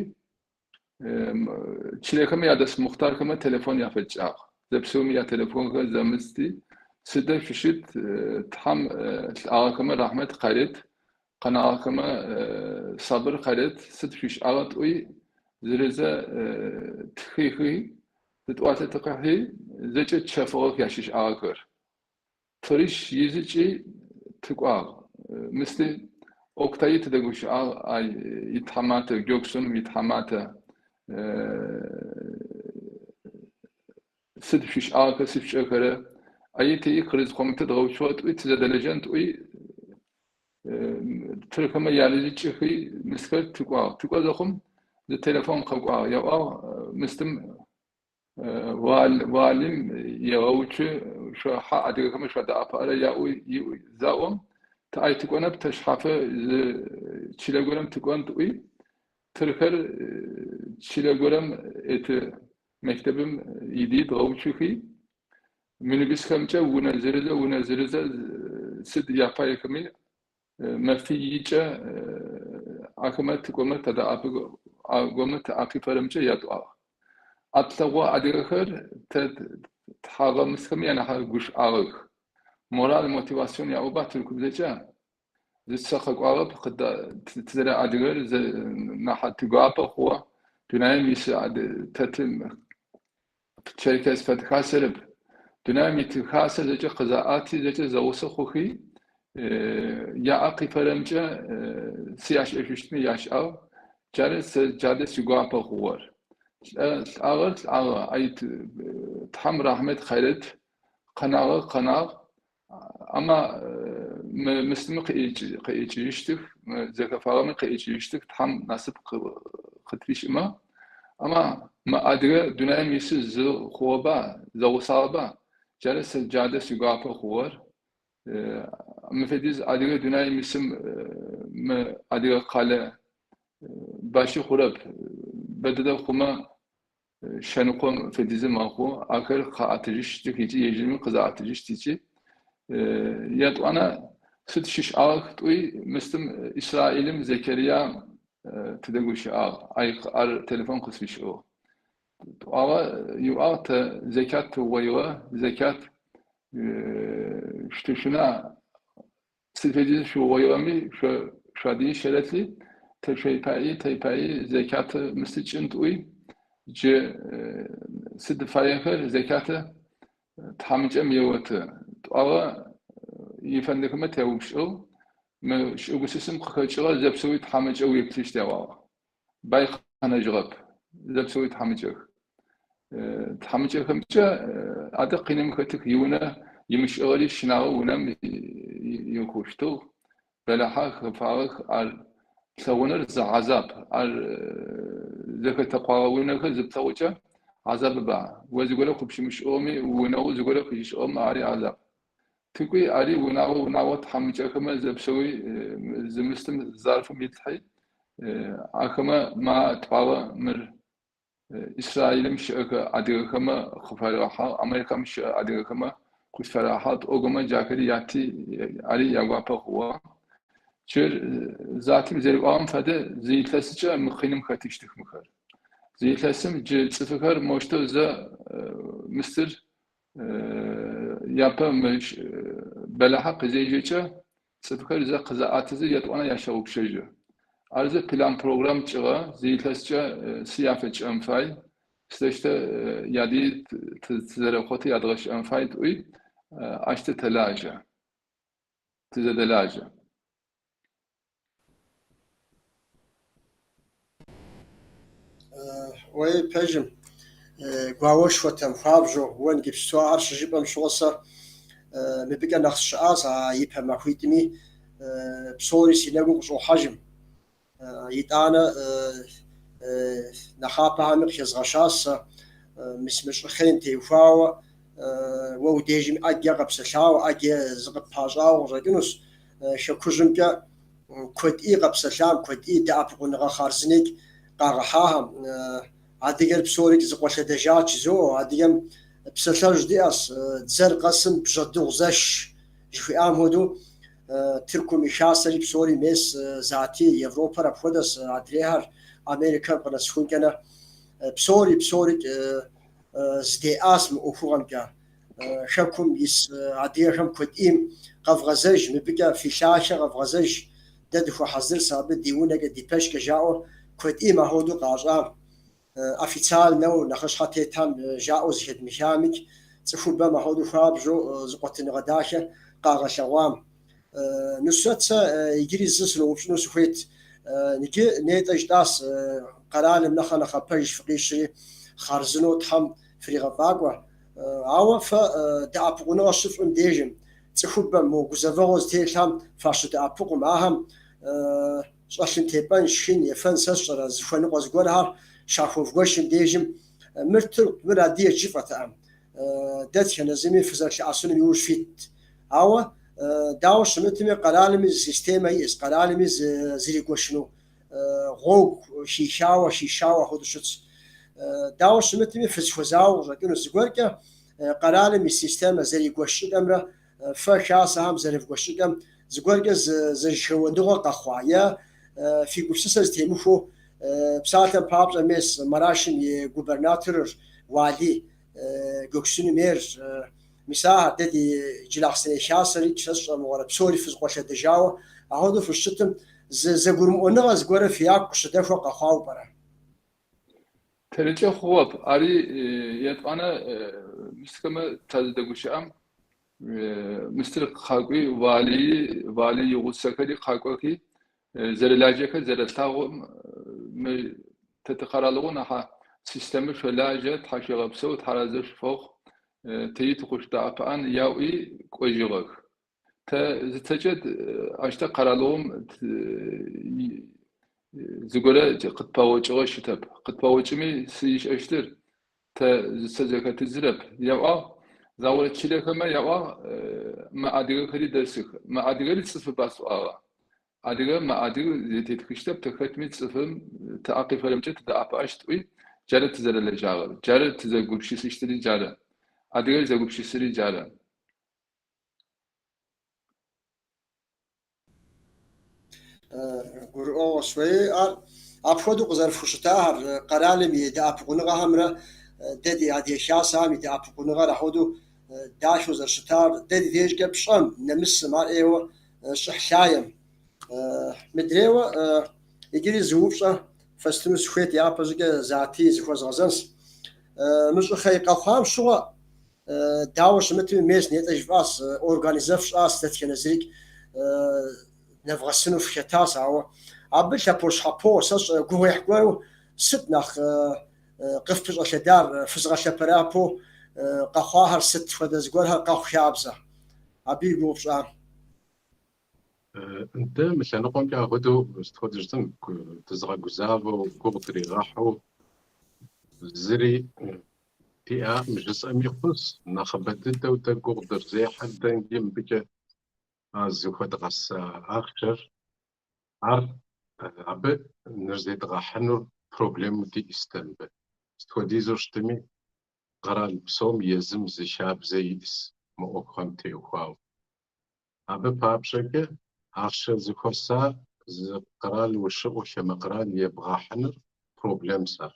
чылэхэмэ ядэс мухътархэмэ телефон яфэкӏагъ. Зэпсэуми ятелефонхэр зэмысти сыдэ шъущыт Тхьэм лӏагъэхэмэ рахьмэт къарет, къэнагъэхэмэ сабыр къарет, сыд шъуишӏагъэ тӏуи зырызэ тхихи тытӏуалъэ тыкъыхьи зэкӏэ чэфыгъэх ящыщагъэхэр. Тырищ изыкӏи тыкӏуагъ. Мысли Октаи тыдэгущыӏагъ ай итхьаматэ, Гёксуным итхьаматэ. Сыд шъуишӏагъэхэр, сыд шъушӏэхэрэ? Аи тыи кризис комитет дгъэуцугъэ тӏуи тызэдэлэжьэн тӏуи тырхэмэ ялыжьыкӏыхи мысхэр тыкӏуагъ. Тыкӏо зэхъум зы телефон къэкӏуагъ. Яӏуагъ мыстым Валим егъэуцу шъо хьа адыгэхэмэ шъуадэӏэпыӏэрэ яӏуи заӏом, тэ ай тыкӏонэп, тэ шъхьафэ зы чылэ горэм тыкӏон тӏуи, тырхэр чылэ горэм эты мектебым иди дгъэуцухи, минибусхэмкӏэ унэ зырызэ унэ зырызэ сыд яфаехэми мэфийкӏэ ахэмэ тыкӏомэ тадэӏэпыӏагомэ тыӏэпыфэрэмкӏэ ятӏуагъ. Атлъэгъо адыгэхэр тэ тхьагъэмысхэми анахь гушӏуагъэх. Морал мотивацион яӏоба тыркубзэкӏэ? Зы цэ къэкӏуагъэп тызэрэадыгэр нахь тигуапэ хъугъэ. Дунаим ис тэ черкес фэд хасэрэп. Дунаим ит хасэр зэкӏэ къызаӏати, зэкӏэ зэгъусэ хъухи, яӏэ къифэрэмкӏэ сы яшӏэшъущтми яшӏагъ. Джары сэ джадэ сигуапэ хъугъэр. Лӏагъэр лӏагъэ, ай Тхьэм рахьмэт къарет, къэнагъэр къэнагъ. Ама мы мыслъымы къыӏикӏыжьыщтых, мы зэхэфагъэми къыӏикӏыжьыщтых, Тхьэм насып къытфишӏымэ. Ама мы адыгэ дунаим исы зы хъугъэба, зэгъусагъэба? Джары сэ джадэ сигуапэ хъугъэр. Мы фэдиз адыгэ дунаим исым мы адыгэ къалэ бащи хъурэп. Бэдэдэ хъумэ шэныкъом фэдизы мэхъу. Ахэр къаӏэтыжьыщтых ыкӏи ежьыми къызаӏэтыжьыщт ыкӏи етӏуанэ сыд щыщыӏагъэх тӏуи мыстым Израилым Зекерия тыдэгущыӏагъ. Ай ар телефон къысфишӏыгъ. Тӏуагъэ иӏуагъ тэ зекат тыугъоигъэ, зекат шъутышъуна сыд фэдиз шъугъоигъэми шъо шъуадыжь щэрэлъи тэ шъуепаи тэйпаи зекат мысыкӏын тӏуи джы сыд фаехэр зекаты тхьамыкӏэм еоты. Тӏуагъэ ефэндыхэмэ теупчӏыгъ мы чӏыгусысым къыхэкӏыгъэ зэпсэуи тхьамыкӏэ уеплъыщт яӏуагъ. Бай къэнэжьыгъэп, зэпсэуи тхьамыкӏэх. Тхьамыкӏэхэмкӏэ адэ къиным хэтых иунэ имыщыӏыгъэри щынагъэ унэм ихъущтыгъ. Бэлахьэ хэфагъэх ар плъэгъуныр зы хьазаб. Ар зэхэтэкъуагъэ унэхэр зыплъэгъукӏэ хьазабыба. О зыгорэ къыпщымышӏыгъэми унэгъо зыгорэ къыщышӏыгъэмэ ари хьазаб. Тыкӏуи ари унагъо унагъо тхьамыкӏэхэмэ зэпсэуи зы мыстым зарфым итлъхьи ахэмэ ма тӏуагъэ мыр Израилым щыӏэхэ адыгэхэмэ къыфаригъэхьагъ, Америкэм щыӏэ адыгэхэмэ къызфаригъэхьагъ тӏогомэ джахэри яти ари ягуапэ хъугъэ. Джыр затым зэриӏуагъэм фэдэ зы илъэсыкӏэ мы къиным хэтыщтых мыхэр. Зы илъэсым джы цӏыфыхэр моущтэу зэ мыстыр япэ мы бэлахьэ къызежьэкӏэ цӏыфхэр зэ къызаӏэтызэ етӏуанэ ящэгъупшэжьы. Ар зы план программ тшӏыгъэ, зы илъэскӏэ сы яфэкӏыӏэн фай, сыдэщтэ яди тызэрэхъоты ядгъэщыӏэн фай тӏуи. Ащ тэ тэлажьэ, тызэдэлажьэ. Уей, пэжым, гуауэшхуэтэм хуабжьу, уэ иджыпсту ар щыжыпӏэм щыгъуэ сэ мыбыкӏэ нэхъ сыщыӏащ а ипэ махуитӏми, псори си нэгум къыщӏохьэжым. Итӏанэ нэхъапэхэми къыхэзгъэщащ сэ мис мы щӏыхъейм теухуауэ уэ уи дежым ӏэджэ къэпсэлъауэ, ӏэджэ зыкъыппащӏауэ къыщӏэкӏынущ. Хэкужьымкӏэ куэдӏи къэпсэлъам, куэдӏи дэӏэпыкъуныгъэ хъарзынекӏ къагъэхьахэм. Адыгэр псорикӏ зыкъуэлъэдэжат жызоӏэ. Адыгэм псалъэжь диӏэщ, дзэр къэсым бжьэдыгъу зэш жыхуиӏам хуэдэу. Тыркум и хасэри псори мес Зати, Европэр апхуэдэщ, адрейхэр Америкэм къынэсыхункӏэнэ псори, псорикӏ зыдеӏащ мы ӏуэхугъэмкӏэ. Хэкум ис адыгэхэм куэдӏим къэвгъэзэж, мыбыкӏэ фи лъахэ къэвгъэзэж, дэ дыхуэхьэзырщ абы ди унэкӏэ, ди пэшкӏэ жаӏэу куэдӏим ахуэдэу къащӏам. Официальнэу нэхъыщхьэ тетхэм жаӏэу зыхэдмыхамикӏ, цӏыхубэм ахуэдэу хуабжьу зыкъуэтыныгъэ дахэ къагъэлъэгъуам. Нусрэт, сэ иджыри зы сыноупщӏыну сыхуейт. Иджы нетӏэ жытӏащ къэралым нэхъэ нэхъапэж фыкъищри, хъарзынэу Тхьэм фригъэфӏакӏуэ. Ауэ фэ дэӏэпыкъуныгъэ щыфщӏым дежым, цӏыхубэм мо гузэвэгъуэ зытелъхэм фащыдэӏэпыкъум, ахэм щӏэлъын тепӏэн, шхын, ефэн сэ сщӏэрэ зыхуэныкъуэ зыгуэрхэр щахуэвгуэшым дежым, мыр тырку, мыр адыгэ жыфӏэтэкъым. Дэтхэнэ зыми фызэрылъэӏэсыным иужь фитт. Ауэ дауэ щымытми, къэралми зы системэ иӏэщ, къэралми зэригуэшыну гъуэгу хихауэ, хишауэ апхуэдэу щытщ. Дауэ щымытми, фызыхуэзауэ къыщӏэкӏыну зыгуэркӏэ къэралым и системэ зэригуэш щӏыкӏэмрэ фэ хасэхэм зэрывгуэш щӏыкӏэм зыгуэркӏэ зэжьэхэуэныгъэ къэхъуа е фи гупсысэ зытемыхуэу, псалъэм папщӏэ, мес Марашым и губернаторыр, Уали Гёксуным ейр, мис ахэр дэ ди Джылахъстэней хасэри сэ сщӏэ мыгъуэрэ псори фызыкъуэлъэдэжауэ, апхуэдэу фыщытым зы зэгурымыӏуэныгъэ зыгуэрэ фи яку къыщыдэхуэ къэхъуауэ пӏэрэ? Тэрыкӏэ хъугъэп. Ари етӏанэ мисхэмэ тазыдэгущыӏэм мистер къакӏуи, валии, вали игъусэхэри къакӏохи, зэрылажьэхэр зэрэлъагъум мы тэ тикъэралыгъо нахь системэ шъолажьэ, тхьашъуегъэпсэу, тхьаразэ шъуфэхъу, тэри тыкъышъудэӏэпыӏэн яӏуи кӏожьыгъэх. Тэ зыцэкӏэ ащ тэ къэралыгъом зыгорэ къытпэгъокӏыгъэ щытэп. Къытпэгъокӏыми сы ишӏэщтыр, тэ зыцэ зэхэтыдзырэп. Яӏуагъ, загъорэ чылэхэмэ яӏуагъ, мы адыгэхэри дэсых. Мы адыгэри цӏыфыба сӏуагъэ. Адыгэ, мы адыг зететхыщтэп, тэ хэтми цӏыфым тэ ӏэ къифэрэмкӏэ тыдэӏэпыӏэщт тӏуи, джары тызэрэлэжьагъэр. Джары тызэгупшысыщтыри джары. Адыгэр зэгупшысыри джары. Гурыӏуэгъуэщ. Уей, ар апхуэдэу къызэрыфхущытахэр, къэралым и дэӏэпыкъуныгъэхэмрэ дэ ди Адыгэ Хасэхэм и дэӏэпыкъуныгъэр апхуэдэу дахэу зэрыщытар, дэ ди дежкӏэ пщӏэм, нэмысым, ар ӏейуэ щӏыхь лъагэм. Мыдрейуэ иджыри зы упщӏэ фэстыну сыхуейт, япэщӏыкӏэ Зати зыхуэзгъэзэнщ. Мы щӏыхъей къэхъуам щыгъуэ Дауэ щымытми, мес нетӏэ жыфӏащ, организэ фщӏащ, дэтхэнэ зырикӏ нэвгъэсыну фыхэтащ, ауэ абы лъэпощхьэпо, сэ сщӏэрэ гугъуехь гуэру сыт нэхъ къыфпыщӏэлъэдар, фызыгъэлъэпэрапэу къэхъуахэр сыт хуэдэ зыгуэрхэр къэхъу хабзэ? Абы и гугъу пщӏам. Дэ мы лъэныкъуэмкӏэ апхуэдэу сыт хуэдэ жытӏэн, дызыгъэгузавэу, гугъу дригъэхьу зыри диӏакъым жысӏэми хъунщ. Нэхъыбэ дыдэу дэ гугъу дызехьыр дэ иджы мыбыкӏэ а зыхуэдгъэса ахъшэр, ар абы нырзедгъэхьынур проблему диӏэщ дэ мыбы. Сыт хуэдизу щытми, къэрал псом езым зы хабзэ иӏэщ мы ӏуэхухэм теухуауэ. Абы папщӏэкӏэ ахъшэ зыхуэса зы къэрал ущыӏэу хамэ къэрал ебгъэхьыныр проблемщ ар,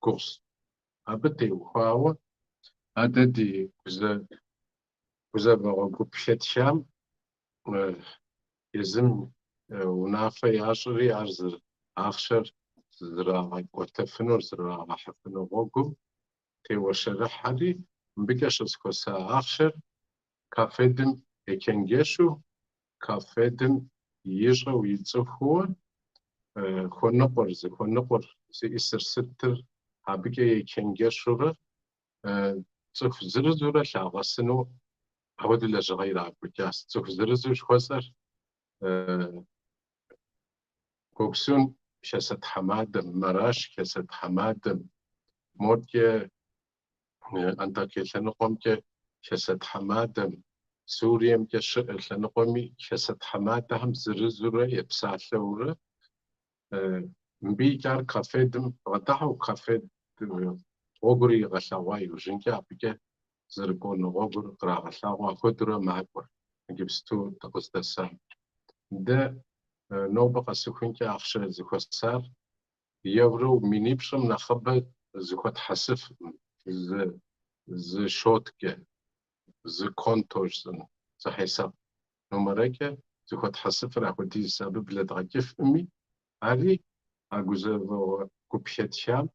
гугъущ. Абы теухуауэ а дэ ди гузэвэгъуэ гуп хэтхам езым унафэ ящӏри ар ахъшэр зэрагъэкӏуэтэфынур, зэрагъэхьыфыну гъуэгум теуэщэрыхьэри, мыбыкӏэ щызэхуэса ахъшэр. КАФФЕД-ым ечэнджэщу, КАФФЕД-ым ищӏэу ицӏыхууэ хуэныкъуэр, зыхуэныкъуэр, зиӏысыр сытыр абыкӏэ ечэнджэщурэ цӏыху зырызурэ лъагъэсыну апхуэдэу лэжьыгъэ ирагъэкӏуэкӏащ. Цӏыху зырызу жыхуэсӏэр Гёксун хасэ тхьэмадэм, Мараш хасэ тхьэмадэм, модкӏэ Антакие лъэныкъуэмкӏэ хасэ тхьэмадэм, Суриемкӏэ щыӏэ лъэныкъуэми хасэ тхьэмадэхэм зырызурэ епсалъэурэ мыбы икӏар КАФФЕД-ым бгъэдыхьэу, КАФФЕД гъуэгур игъэлъэгъуа иужьынкӏэ абыкӏэ зэрыкӏуэну гъуэгур кърагъэлъагъуэу апхуэдэурэ макӏуэр иджыпсту дыкъыздэсам. Дэ нобэ къэсыхункӏэ ахъшэ зыхуэсар евро минипщӏым нэхъыбэ зыхуэтхьэсыфкъым зы зы счёткӏэ, зы конто жысӏэн, зы хьесап номерэкӏэ зыхуэтхьэсыфыр апхуэдиз абы блэдгъэкӏыфкъыми, ари а гузэвэгъуэ гуп хэтхам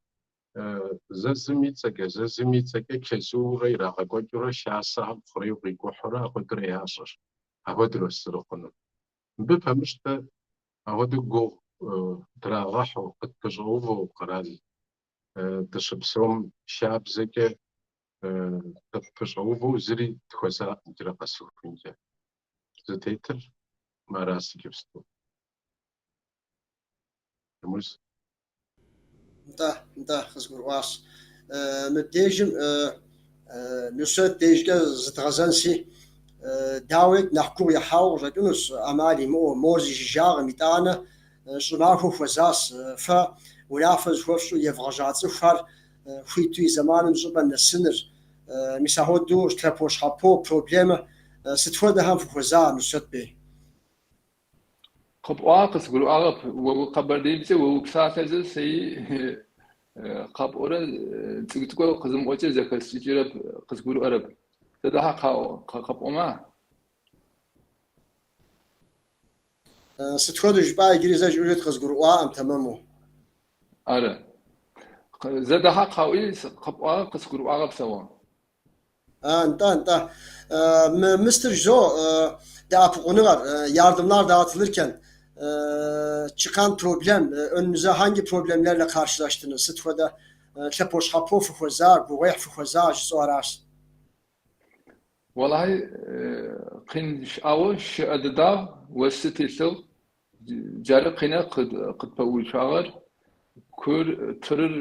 зэ зым и цӏэкӏэ, зэ зым и цӏэкӏэ чэзуурэ ирагъэкӏуэкӏыурэ хасэхэм хъурейуэ къикӏухьурэ апхуэдэурэ ящӏыр, апхуэдэурэщ зэрыхъунур. Мыбы пэмыщӏ дэ апхуэдэу гугъу драгъэхьу, къытпэщӏэувэу къэрал дыщыпсэум хабзэкӏэ къытпэщӏэувэу зыри тхуэзакъым иджырэ къэсыхункӏэ. Зытетыр аращ иджыпсту. Емуз. Нтӏэ, нтӏэ, къызгурыӏуащ. Мыбдежым Нусрэт дежкӏэ зыдгъэзэнси, дауи, нэхъ гугъу ехьауэ къыщӏэкӏынущ, ӏэмал имыӏэу, мор зи жыжьагъым, итӏанэ щӏымахуэ хуэзащ. Фэ унафэ зыхуэфщӏу евгъэжьа цӏыхухэр хуиту и зэманым щӏыпӏэм нэсыныр, мис ахуэдэу лъэпощхьэпо, проблемэ сыт хуэдэхэм фыхуэза, Нусрэт бей? Къэпӏуагъэр къысгурыӏуагъэп. О къэбэрдеибзэ о упсалъэзэ сэри къапӏорэр цӏыкӏу-цӏыкӏоу къызымыӏокӏэ зэхэсшӏыкӏырэп, къызгурыӏорэп. Зэ дахьэ къэпӏома? Сыт хуэдэу жыпӏа иджыри зэ жыӏэжыт, къызгурыӏуакъым тэмэму. Ары. Зэ дахьэ къаӏуи, къэпӏуагъэр къысгурыӏуагъэп сэ о. А, нтӏэ, нтӏэ. Мы мыстыр жызоӏэ, дэӏэпыкъуныгъэр, yardımlar dağıtılırken çıkan problem, önünüze hangi problemlerle karşılaştınız? Сыт хуэдэ лъэпощхьэпо фыхуэза, гугъуехь фыхуэза жысӏэу аращ. Уэлахьи, къин щыӏагъэу щыӏэ дэдагъ, осы телъыгъ. Джары къинэ къытпэуцуагъэр. Кур, тырыр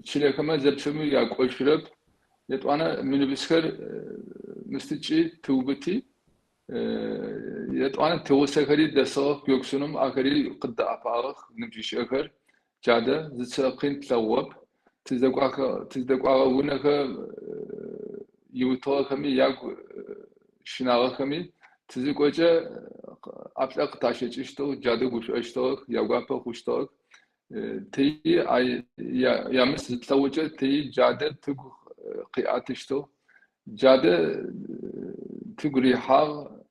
чылэхэмэ зэпсэуми якӏошъурэп. Етӏуанэ минибусхэр мыстыкӏи тыубыти, етӏуанэ тигъусэхэри дэсыгъэх Гёксуным, ахэри къыддэӏэпыӏагъэх ныбжьыкӏэхэр. Джадэ зыцэ къин тлъэгъугъэп. Тыздэкӏуагъэ унэхэр иутыгъэхэми ягу щынагъэхэми, тызыкӏокӏэ ӏаплӏэ къытащэкӏыщтыгъ, джадэ гушӏощтыгъэх, ягуапэ хъущтыгъэх. Тыи ямыс зытлъэгъукӏэ тыи джадэ тыгу къиӏэтыщтыгъ. Джадэ тыгу рихьагъ.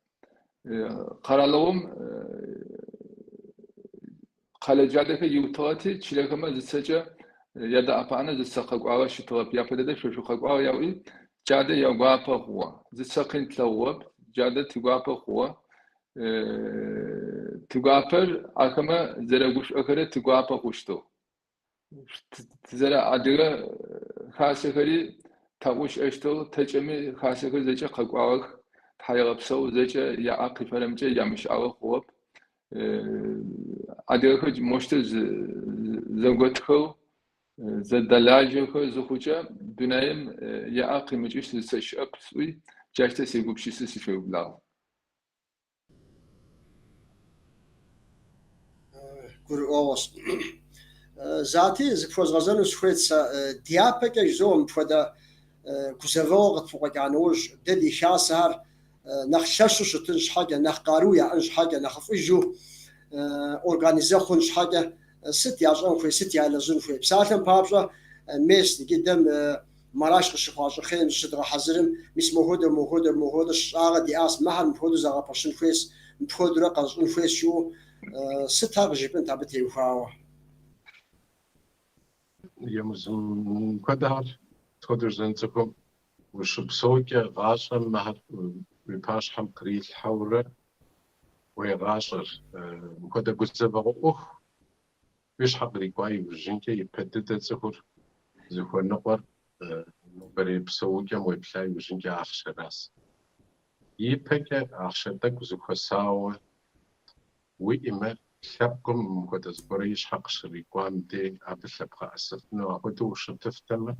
Къэралыгъом Къэлэ джадэхэр иутыгъэти, чылэхэмэ зыцэкӏэ ядэӏэпыӏэнэу зыцэ къэкӏуагъэ щытыгъэп. Япэ дэдэ шъо шъукъэкӏуагъ яӏуи, джадэ ягуапэ хъугъэ. Зыцэ къин тлъэгъугъэп, джадэ тигуапэ хъугъэ. Тигуапэр ахэмэ зэрэгушӏохэрэр тигуапэ хъущтыгъ. Тызэрэ адыгэ хасэхэри таӏушӏэщтыгъ, тэкӏэми хасэхэр зэкӏэ къэкӏуагъэх, тхьаегъэпсэу зэкӏэ яӏэ къифэрэмкӏэ ямыщыӏагъэ хъугъэп. Адыгэхэр мощтэу зэготхэу, зэдэлажьэхэу зыхъукӏэ дунаим яӏэ къимыкӏыщт зыцэ щыӏэп сӏуи, джащтэу сегупшысэу сыщеублагъ. Гурыӏуэгъуэщ. Зати, зыпхуэзгъэзэну сыхуейт сэ, дяпэкӏэ жызоӏэ мыпхуэдэ гузэвэгъуэ къытфыкъуэкӏа нэужь, дэ ди хасэхэр нэхъ лъэщу щытын щхьэкӏэ, нэхъ къару яӏэн щхьэкӏэ, нэхъыфӏыжу организэ хъун щхьэкӏэ сыт ящӏэн хуей, сыт ялэжьын хуей? Псалъэм папщӏэ, мес иджы дэ Мараш къыщыхъуа щӏыхъейм зыщыдгъэхьэзырым, мис мохуэдэ, мохуэдэ, мохуэдэ щыщӏагъэ диӏащ, мыхэр мыпхуэдэу зэгъэпэщын хуейщ, мыпхуэдэурэ къэщӏын хуейщ жыӏэу, сыт ар къыжыпӏынт абы теухуауэ? Емуз, мыпхуэдэхэр сыт хуэдэу жысӏэн цӏыхум. Ущыпсэукӏэ гъащӏэм мыхэр уи пащхьэм кърилъхьэурэ уегъащӏэр. Мыпхуэдэ гузэвэгъуэ ӏуэху уи щхьэ кърикӏуа иужьынкӏэ ипэ дыдэ цӏыхур зыхуэныкъуэр нобэрей псэукӏэм уеплъа иужьынкӏэ ахъшэращ. Ипэкӏэ ахъшэ тӏэкӏу зыхуэсауэ уиӏэмэ, лъэпкъым мыпхуэдэ зыгуэрэ и щхьэ къыщрикӏуам дей абы лъэбгъэӏэсыфыну апхуэдэу ущытыфтэмэ,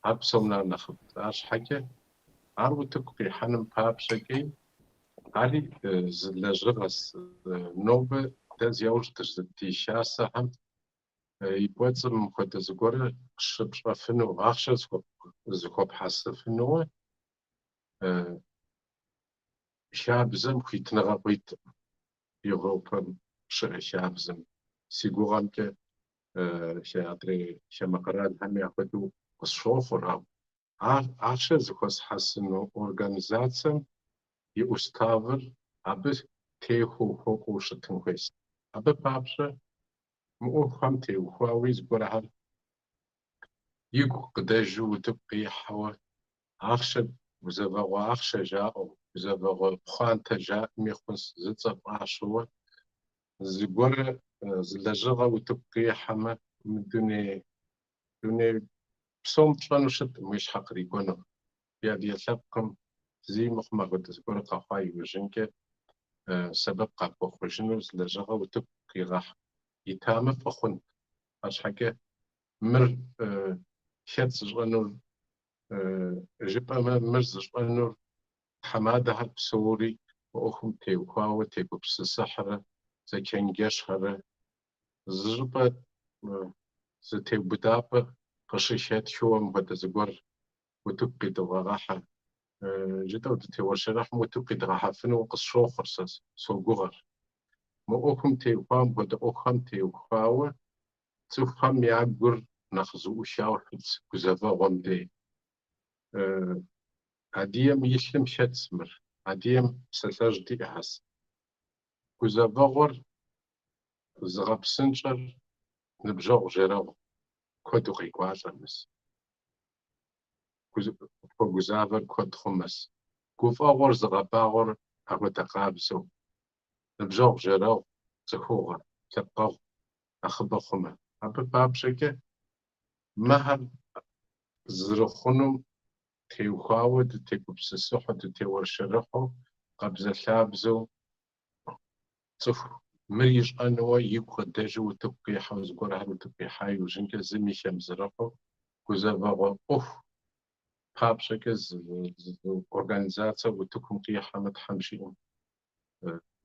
ар псом нэхъ нэхъыфӏт. Арщхьэкӏэ ар утыку къихьэным папщӏэкӏи, ари зы лэжьыгъэщ. Нобэ дэ зи яужь дызыдихасэхэм и кӏуэцӏым мыпхуэдэ зыгуэрэ щыпщӏэфыну, ахъшэ зыхуэпхьэсыфынууэ хабзэм хуитыныгъэ къуиткъым. Европэм щыӏэ хабзэм. Си гугъэмкӏэ, адрей хамэ къэралхэми апхуэдэу къысщохъур, ауэ ар ахъшэ зыхуэсхьэсыну организацэм и уставыр абы техуэу хуэкӏуэу щытын хуейщ. Абы папщӏэ мы ӏуэхухэм теухуауи зыгуэрхэр игу къыдэжу утыку къихьэуэ ахъшэ, гузэвэгъуэ ахъшэ жаӏэу, гузэвэгъуэ пхъуантэ жаӏэми хъунщ, зы цӏэ фӏащэуэ, зыгуэрэ зы лэжьыгъэ утыку къихьэмэ, мы дуней псом пщӏэну щыткъым уи щхьэ кърикӏуэну. Ди адыгэ лъэпкъым зи мыхъумэ апхуэдэ зыгуэрэ къэхъуа иужьынкӏэ сэбэп къахуэхъужыну зы лэжьыгъэ утыку къигъэхь итамэ фӏы хъунт. Арщхьэкӏэ мыр хэт зыщӏэнур жыпӏэмэ, мыр зыщӏэнур тхьэмадэхэр псори мы ӏуэхум теухуауэ тегупсысыхьрэ зэчэнджэщхэрэ зы щӏыпӏэ зы теубыдапӏэ къыщыхэтхыуэ мыпхуэдэ зыгуэр утыку къидывгъэгъэхьэ жытӏэу дытеуэршэрыхьым утыку къидгъэхьэфыну къысщохъур сэ согугъэр. Мы ӏуэхум теухуауэ, мыпхуэдэ ӏуэхухэм теухуауэ цӏыхухэм я гур нэхъ зыӏухауэ щытщ гузэвэгъуэм дей. Адыгэм и лъым хэтщ мыр, адыгэм псалъэжь диӏэхэщ. Гузэвэгъуэр зыгъэпсынщӏэр ныбжьэгъу-жэрэгъу куэду къекӏуалӏэмэс. Къыпхуэгузавэр куэд хъумэс. Гуфӏэгъуэр зыгъэбагъуэр апхуэдэ къабзэу. Ныбжьэгъу-жэрэгъу, цӏыхугъэ, лъэпкъэгъу нэхъыбэ хъумэ. Абы папщӏэкӏэ мыхэр зэрыхъунум теухуауэ дытегупсысыхьу, дытеуэршэрыхьу, къабзэлъабзэу цӏыху мыр ищӏэнуэ игу къыдэжу утыку къихьэу, зыгуэрхэр утыку къихьа иужьынкӏэ зыми хэмызэрыхьу, гузэвэгъуэ ӏуэху папщӏэкӏэ зы организацэ утыкум къихьэмэ, Тхьэм жиӏэм,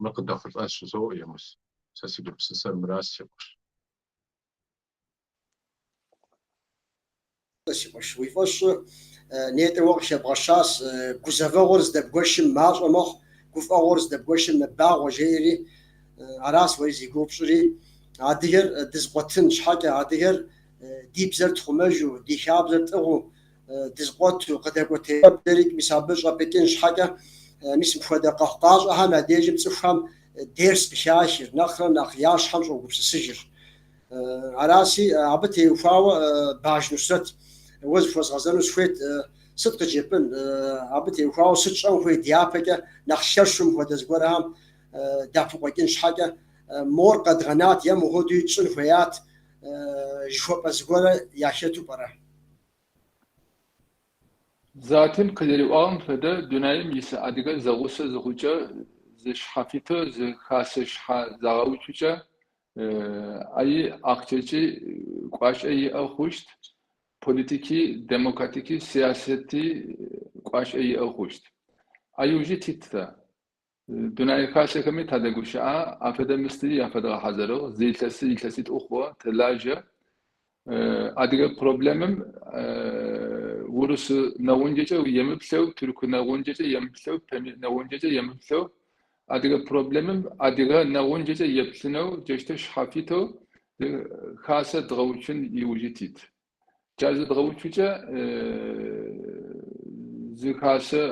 мыр къыдэхъулӏэнщ жызоӏэ, Емус. Сэ си гупсысэр мыращ, си къуэш. Си къуэш, уи фӏэщ щӏы, нетӏэ уэ къыхэбгъэщащ, гузэвэгъуэр здэбгуэшым мащӏэ мэхъу, гуфӏэгъуэр здэбгуэшым мэбагъуэ, жеӏэри, аращ уэри зи гугъу пщӏыри. Адыгэр дызыкъуэтын щхьэкӏэ, адыгэр ди бзэр тхъумэжу, ди хабзэр тӏыгъыу, дызыкъуэту, къыдэкӏуэтей щӏэблэри мис абы щӏэпӏыкӏын щхьэкӏэ, мис мыпхуэдэ къэхъукъащӏэхэм я дежым цӏыхухэм дерс къыхахыр, нэхърэ нэхъ я щхьэм щӏогупсысыжыр. Аращи, абы теухуауэ Баж Нусрэт уэ зыхуэзгъэзэну сыхуейт, сыт къыджепӏын, абы теухуауэ сыт щӏэн хуей дяпэкӏэ нэхъ лъэщу мыпхуэдэ зыгуэрхэм дапыкъуэкӏын щхьэкӏэ, мор къэдгъэнат е мыхуэдэуи тщӏын хуеят жыхуэпӏэ зыгуэрэ яхэту пӏэрэ? Затин къызэриӏуагъэм фэдэ дунаим ис адыгэр зэгъусэ зыхъукӏэ, зы шъхьафитэу зы хасэ шъхьэ загъэуцукӏэ, аи ахъчэкӏи кӏуачӏэ иӏэ хъущт, политики, демократики, сыясэти кӏуачӏэ иӏэ хъущт. Ай ыужи тит тэ. Дунэе хасэхэми тадэгущыӏэ, афэдэ мыстыри афэдгъэхьазырыгъ, зы илъэсы, илъэситӏу хъугъэ тэлажьэ. Адыгэ проблемым урыс нэгъунджэкӏэ емыплъэу, тырку нэгъунджэкӏэ емыплъэу, пэмей нэгъунджэкӏэ емыплъэу, адыгэ проблемым адыгэ нэгъунджэкӏэ еплъынэу, джащтэу шъхьафитэу хасэ дгъэуцун иужи тит. Джар зыдгъэуцукӏэ зы хасэ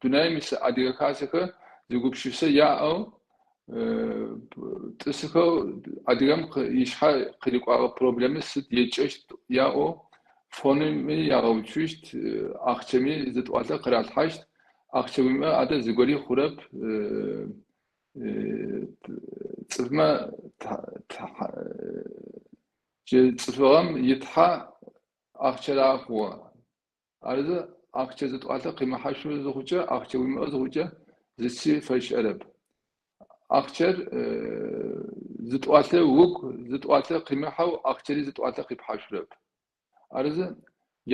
дунаим ис адыгэ хасэхэр зы гупшысэ яӏэу тӏысыхэу адыгэм ишъхьэ къырикӏуагъэ проблемыр сыд етшӏэщт яӏэу Фонми ягъэуцущт, ахъчэми зы тӏуалъэ къыралъхьащт. Ахъчэ уимыӏэ адэ зыгори хъурэп. Цӏыфмэ джы цӏыфыгъэм итхьэ ахъчэр ары хъугъэ. Арызы ахъчэ зы тӏуалъэ къимыхьашъу зыхъукӏэ, ахъчэ уимыӏэ зыхъукӏэ зыци фэщыӏэрэп. Ахъчэр зы тӏуалъэ угу зы тӏуалъэ къимыхьэу ахъчэри зы тӏуалъэ къипхьашъурэп. Арызы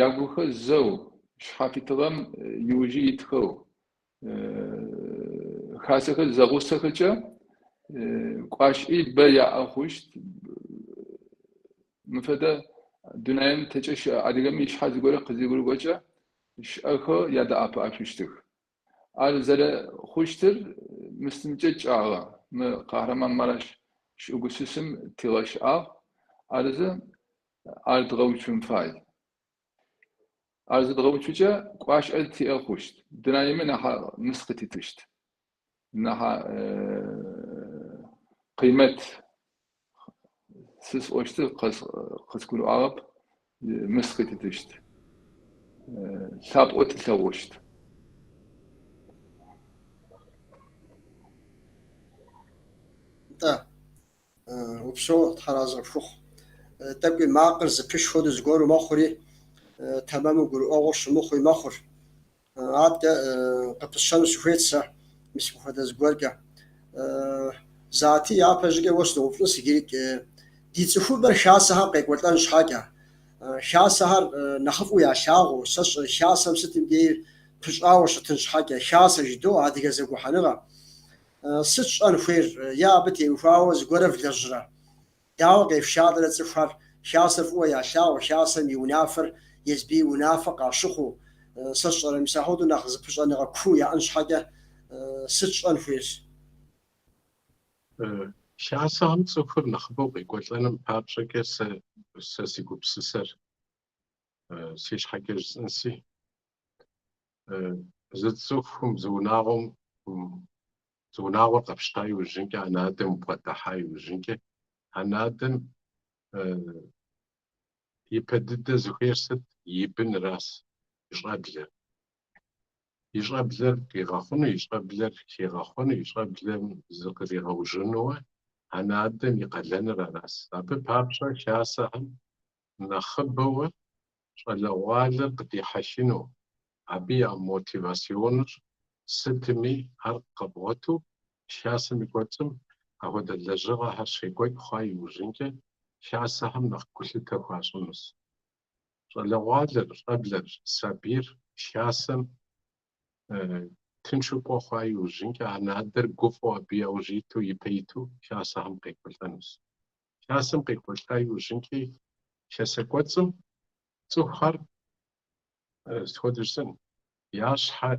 ягухэр зэу, шъхьафитыгъэм иужьы итхэу, хасэхэр зэгъусэхэкӏэ кӏуачӏи бэ яӏэ хъущт. Мы фэдэ дунаим тэкӏэ щыӏэ адыгэм ишъхьэ зыгорэ къызигурыӏокӏэ щыӏэхэу ядэӏэпыӏэшъущтых. Ар зэрэхъущтыр мысымкӏэ кӏагъэ. Мы Кахраманмараш чӏыгусысым тигъэщыӏагъ. Арызы ар дгъэуцун фай. Ар зыдгъэуцукӏэ кӏуачӏэ тиӏэ хъущт. Дунаими нахь мыс къытитыщт. Нахь къимэт сы сӏощтыр къысгурыӏуагъэп, мыс къытитыщт. Лъапӏэу тылъэгъущт. Нтӏэ, упсэу, Тхьэр арэзы къыпхухъу. Тӏэкӏуи макъыр зэпыш хуэдэу зыгуэру мэхъури, тэмэму гурыӏуэгъуэ щымыхъуи мэхъур. Адэкӏэ къыпысщэну сыхуейт сэ, мис мыпхуэдэ зыгуэркӏэ. Зати, япэ щӏыкӏэ уэ сыноупщӏынс иджырикӏ, ди цӏыхубэр хасэхэм къекӏуэлӏэн щхьэкӏэ, хасэхэр нэхъыфӏу ялъагъуу, сэ сщӏэрэ хасэм сытым дей пыщӏауэ щытын щхьэкӏэ, хасэ жыдоӏэ, адыгэ зэгухьэныгъэ. Сыт щӏэн хуейр е абы теухуауэ зыгуэрэ влэжьрэ? Дауэ къефшалӏэрэ цӏыхухэр хасэр фӏыуэ ялъагъуу, хасэм и унафэр езбы и унафэ къащыхъуу, сэ сщӏэрэ, мис ахуэдэу нэхъ зыпыщӏэныгъэ куу яӏэн щхьэкӏэ сыт щӏэн хуейр? Хасэхэм цӏыхур нэхъыбэу къекӏуэлӏэным папщӏэкӏэ сэ си гупсысэр си щхьэкӏэ жысӏэнси, зы цӏыхум, зы унагъуэм, зы унагъуэр къэпщта иужьынкӏэ, анэ-адэм убгъэдыхьа иужьынкӏэ, анэ-адэм ипэ дыдэ зыхуейр сыт? И быныращ, и щӏэблэр. И щӏэблэр къигъэхъуну, и щӏэблэр хигъэхъуэну, и щӏэблэм зыкъригъэужьынуэ анэ-адэм и къалэныр аращ. Абы папщӏэ хасэхэм нэхъыбэуэ щӏалэгъуалэр къыдихьэхыну, абы я мотивационыр сытми ар къэбгъуэту хасэм и кӏуэцӏым апхуэдэ лэжьыгъэхэр щекӏуэкӏ хъуа иужьынкӏэ хасэхэм нэхъ гулъытэ хуащӏынущ. Щӏалэгъуалэр, щӏэблэр, сабийр хасэм тыншу кӏуэ хъуа иужьынкӏэ анэ-адэр гуфӏэу абы яужь иту, ипэ иту хасэхэм къекӏуэлӏэнущ. Хасэм къекӏуэлӏа иужьынкӏи хасэ кӏуэцӏым цӏыхухэр сыт хуэдэу жысӏэн, я щхьэ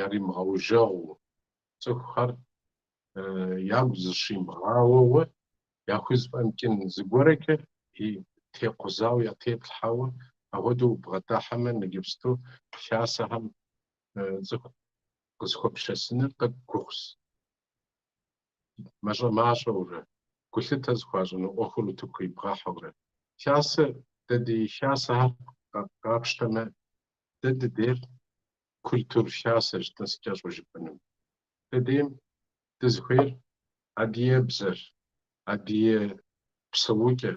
яримыгъэужэгъуу, цӏыхухэр ягу зыщимыгъауэуэ, яхузэфӏэмыкӏын зыгуэрэкӏэ и текъузауэ ятеплъхьэуэ, апхуэдэу убгъэдыхьэмэ, иджыпсту хасэхэм цӏыху къызыхуэпшэсыныр тӏэкӏу гугъущ. Мащӏэ-мащӏэурэ, гулъытэ зыхуащӏыну ӏуэхур утыку ибгъэхьэурэ. Хасэ, дэ ди хасэхэр къапщтэмэ, дэ дыдейр культур хасэ жытӏэнс кӏэщӏу жыпӏэным. Дыдейм дызыхуейр адыгэбзэр, адыгэ псэукӏэ,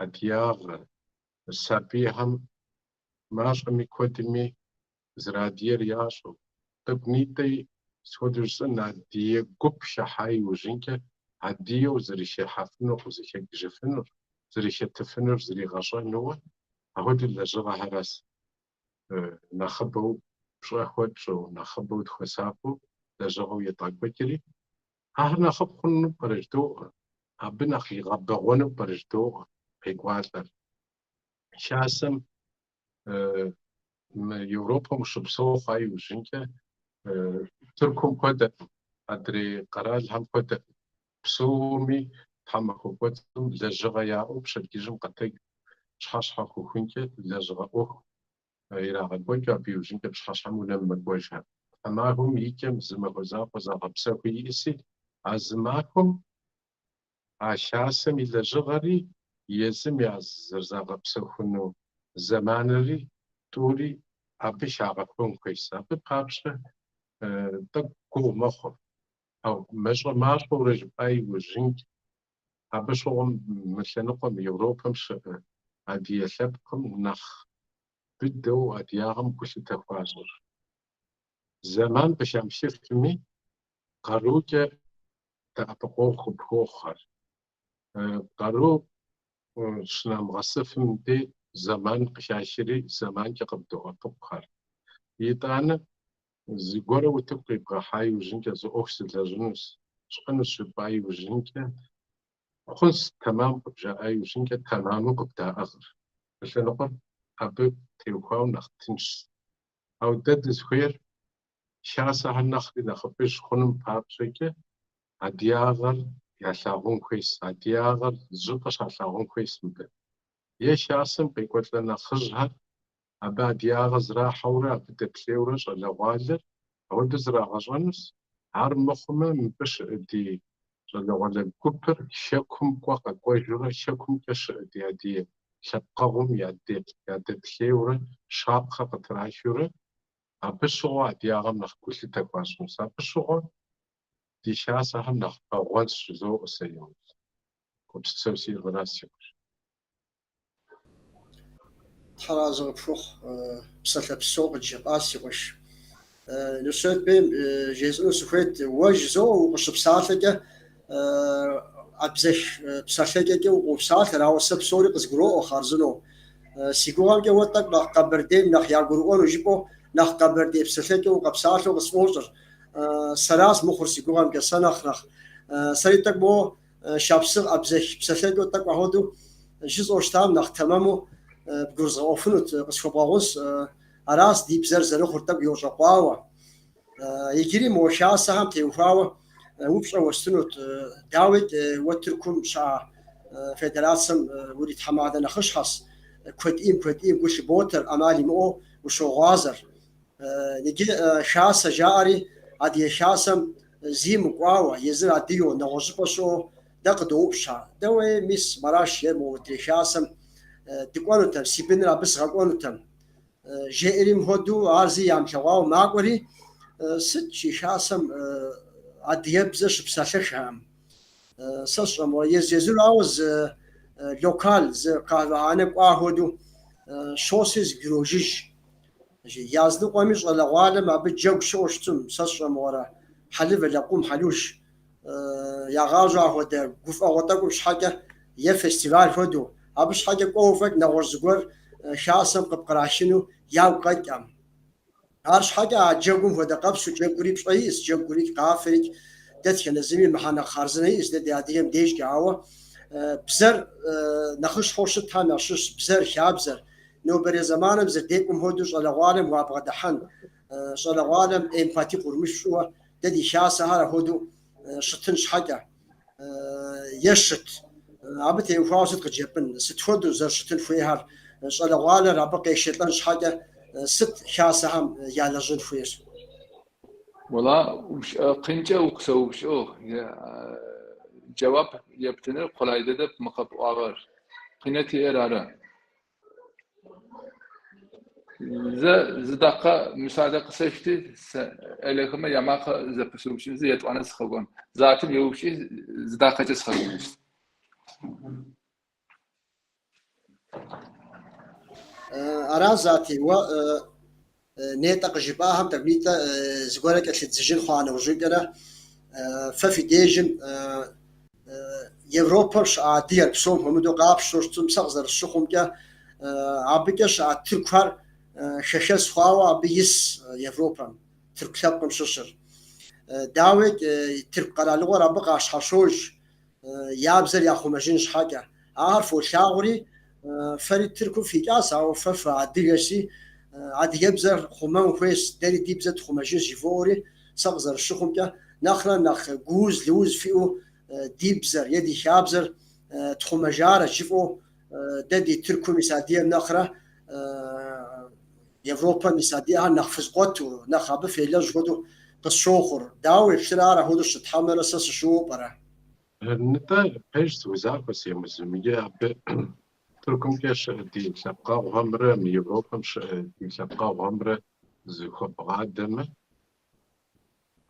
адыгагъэ, сабийхэм мащӏэми куэдми зэрыадыгэр ящӏэу, тӏэкӏунитӏи сыт хуэдэу жысӏэн, адыгэ гуп хыхьа иужьынкӏэ адыгэу зэрыхыхьэфынур, къызыхэкӏыжыфынур, зэрыхэтыфынур зригъэщӏэнууэ, апхуэдэу лэжьыгъэхэращ нэхъыбэу пщӏэ хуэтщӏу, нэхъыбэу тхуэсакъыу лэжьыгъэу едгъэкӏуэкӏри, ахэр нэхъыфӏ хъуну пӏэрэ жыдоӏэ, абы нэхъ игъэбэгъуэну пӏэрэ жыдоӏэ къекӏуалӏэр. Хасэм мы Европэм ущыпсэу хъуа иужьынкӏэ Тыркум хуэдэкъым, адрей къэралхэм хуэдэкъым. Псоми тхьэмахуэ кӏуэцӏым лэжьыгъэ яӏэу пщэдджыжьым къэтэдж пщыхьэщхьэ хъухункӏэ лэжьыгъэ ӏуэху ирагъэкӏуэкӏыу, абы иужьынкӏэ пщыхьэщхьэм унэм мэкӏуэжхэр. Тхьэмахуэм и кӏэм зы махуэ закъуэ загъэпсэхуу иӏэси, а зы махуэм а хасэм и лэжьыгъэри езым я зэрызагъэпсэхуну. зэманри тӏури абы хагъэхуэн хуейщ. Абы папщӏэ тӏэкӏу гугъу мэхъур. Ау мащӏэ-мащӏэурэ жыпӏа иужьынкӏэ, абы щыгъуэм мы лъэныкъуэм Европэм щыӏэ адыгэ лъэпкъым нэхъ быдэу адыгагъэм гулъытэ хуащӏыр. Зэман къыхамыхыфми, къарукӏэ дэӏэпыкъуэгъу къыпхуохъухэр. Къару щынамыгъэсыфым дей зэман къыхахри, зэманкӏэ къыбдоӏэпыкъухэр. Итӏанэ зыгуэрэ утыку къибгъэхьа иужьынкӏэ, зы ӏуэху сылэжьынущ, сщӏэнущ жыпӏа иужьынкӏэ, хъунщ, тэмам къыбжаӏа иужьынкӏэ, тэмаму къыбдаӏыгъыр. Мы лъэныкъуэр абы теухуауэ нэхъ тыншщ. Ауэ дэ дызыхуейр хасэхэр нэхъри нэхъыфӏыж хъуным папщӏэкӏэ адыгагъэр ялъагъун хуейщ, адыгагъэр зыщӏыпӏэ щалъагъун хуейщ мыбы. Е хасэм къекӏуэлӏэ нэхъыжьхэр абы адыгагъэ зрахьэурэ, абы дэплъейурэ щӏалэгъуалэр апхуэдэу зрагъэщӏэнущ. Ар мыхъумэ, мыбы щыӏэ ди щӏалэгъуалэ гупыр хэкум кӏуэ къэкӏуэжурэ, хэкумкӏэ щыӏэ ди адыгэ лъэпкъэгъум ядэплъейурэ, щапхъэ къытрахыурэ, абы щыгъуэ адыгагъэм нэхъ гулъытэ хуащӏынущ. Абы щыгъуэ ди хасэхэм нэхъ бэгъуэнщ жызоӏэ сэ Емуз. Гупсысэу сиӏэр аращ, си къуэш. Тхьэразэ къыпхухъу, псалъэ псо къыджепӏащ, си къуэш. Нусрэт бейм жесӏэну сыхуейт, уэ жызоӏэ укъыщыпсалъэкӏэ абзэх псалъэкӏэкӏэ укъопсалъэр, ауэ сэ псори къызгуроӏуэ хъарзынэу. Си гугъэмкӏэ уэ тӏэкӏу нэхъ Къэбэрдейм нэхъ ягурыӏуэну жыпӏэу нэхъ къэбэрдей псалъэкӏэ укъэпсалъэу къысфӏощӏыр. Сэращ мыхъур си гугъэмкӏэ, сэ нэхъ нэхъ сэри тӏэкӏу мо шапсыгъ абзэх псалъэкӏэу тӏэкӏу апхуэдэу жысӏэу щытам нэхъ тэмэму бгурызгъэӏуэфынут, къысхуэбгъэгъунщ. Аращ ди бзэр зэрыхъур тӏэкӏу йощӏэкъуауэ. Иджыри мо хасэхэм теухуауэ упщӏэ уэстынут. Дауикӏ, уэ Тыркум щыӏэ федерацэм уритхьэмадэ нэхъыщхьэщ, куэдӏийм куэдӏийм гу лъыботэр, ӏэмал имыӏэу ущогъуазэр. Иджы хасэ жаӏэри, адыгэ хасэм зи мыкӏуауэ, езыр адыгэу, нэгъуэщӏыпӏэ щыӏэу дэ къыдоупщӏ ар. Дэ уей, мис Мараш е модрей хасэм дыкӏуэнутэм, си быныр абы сгъэкӏуэнутэм. Жеӏэри мыхуэдэу ар зи ямылъэгъуауэ макӏуэри, сыт жи хасэм адыгэбзэ щыпсалъэххэкъым. Сэ сщӏэм, езыр-езыру ауэ зы локал, зы къэхьвэхьанэ кӏуа хуэдэу щоси зэбгрожыж. Языныкъуэми щӏалэгъуалэм абы джэгу щыӏэу щытым, сэ сщӏэмыгъуэрэ, хьэлывэ, лэкъум, хьэлуш ягъажьэу ахуэдэ гуфӏэгъуэ тӏэкӏум щхьэкӏэ е фестиваль хуэдэу, абы щхьэкӏэ кӏуэуэ фӏэкӏ нэгъуэщӏ зыгуэр хасэм къыпкърахыну ягу къэкӏкъым. Арщхьэкӏэ а джэгум хуэдэ къэпсу джэгури пщӏэ иӏэщ, джэгурикӏ, къафэрикӏ, дэтхэнэ зыми мыхьэнэ хъарзынэ иӏэщ дэ ди адыгэм дежкӏэ, ауэ бзэр нэхъыщхьэу щытхэм ящыщщ бзэр, хабзэр. Нобэрей зэманым зэрыдекӏум хуэдэу щӏалэгъуалэм уабгъэдыхьэн, щӏалэгъуалэм эмпати къурмыш пщӏыуэ дэ ди хасэхэр апхуэдэу щытын щхьэкӏэ е щыт. Абы теухуауэ сыт къыджепӏын? Сыт хуэдэу зэрыщытын хуейхэр щӏалэгъуалэр абы къешэлӏэн щхьэкӏэ сыт хасэхэм ялэжьын хуейр? Уэла, упщӏэ къинкӏэ укъысэупщӏыгъ. Джэуап ептыныр къулай дэдэп мы къэпӏуагъэр. Къинэ тиӏэр ары. Зэ зы дакъэ мысалэ къысэшти, сэ ӏэлэхэмэ я макъэ зэпысыупщӏынзы етӏуанэ сыкъэкӏуэн. Затым еупщӏи, зы дакъэкӏэ сыкъэкӏуэнущ. Ара, Зати, уэ нетӏэ къыжыпӏахэм тӏэкӏунитӏэ зыгуэрэ кӏэлъыдзыжын хъуа нэужьынкӏэрэ фэ фи дежым Европэм щыӏэ адыгэр псом хуэмыдэу къапщтэу щытым, сэ къызэрысщыхъумкӏэ, абыкӏэ щыӏэ тыркухэр хэхэс хъуауэ абы ис Европэм, тырку лъэпкъым щыщыр. Дауикӏ, тырку къэралыгъуэр абы къащхьэщож я бзэр яхъумэжын щхьэкӏэ. Ахэр фолъагъури, фэри Тыркум фикӏащ, ауэ фэ фыадыгэщи, адыгэбзэр хъумэн хуейщ, дэри ди бзэр тхъумэжынщ жывоӏэри, сэ къызэрысщыхъумкӏэ, нэхърэ нэхъ гууз-лыуз фиӏэу ди бзэр е ди хабзэр тхъумэжарэ жыфӏэу дэ ди Тыркум ис адыгэм нэхърэ Европэм ис адыгэхэр нэхъ фызкъуэту, нэхъ абы фелэжь хуэдэу къысщохъур. Дауэ уеплърэ ар апхуэдэу щыт хьэмэрэ сэ сыщыуэу пӏэрэ? Нтӏэ, пэжщ, узахуэщ Емузым. Иджы абы Тыркумкӏэ щыӏэ ди лъэпкъэгъухэмрэ мы Европэм щыӏэ ди лъэпкъэгъухэмрэ зыхуэбгъадэмэ,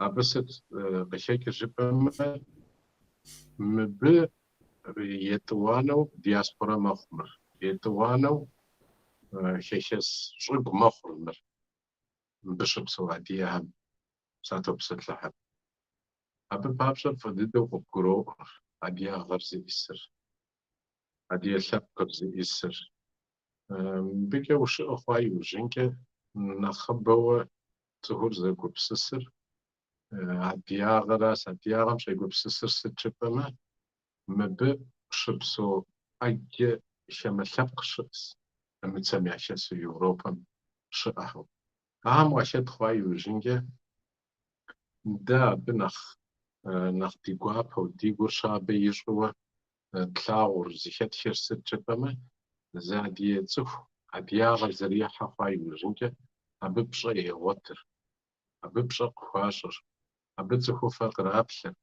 абы сыт къыхэкӏыр жыпӏэмэ, мыбы етӏуанэу диаспорэ мэхъу мыр, етӏуанэу хэхэс щӏыгу мэхъур мыр, мыбы щыпсэу адыгэхэм сатопсэлъыхьыр. Абы папщӏэ фӏы дыдэу къыбгуроӏуэр адыгагъэр зиӏысыр, адыгэ лъэпкъыр зиӏысыр. Мыбыкӏэ ущыӏэ хъуа иужьынкӏэ нэхъыбэуэ цӏыхур зэгупсысыр адыгагъэращ. Адыгагъэм щӏегупсысыр сыт жыпӏэмэ, мыбы щыпсэу ӏэджэ хамэ лъэпкъ щыӏэс, нэмыцэм яхэсу Европэм щыӏэхэу. Ахэм уахэт хъуа иужьынкӏэ дэ абы нэхъ нэхъ ди гуапэу, ди гур щабэ ищӏыуэ тлъагъур, зыхэтхыр сыт жыпӏэмэ, зы адыгэ цӏыху адыгагъэр зэрихьэ хъуа иужьынкӏэ абы пщӏэ егъуэтыр, абы пщӏэ къыхуащӏыр, абы цӏыхуфэ къраплъыр.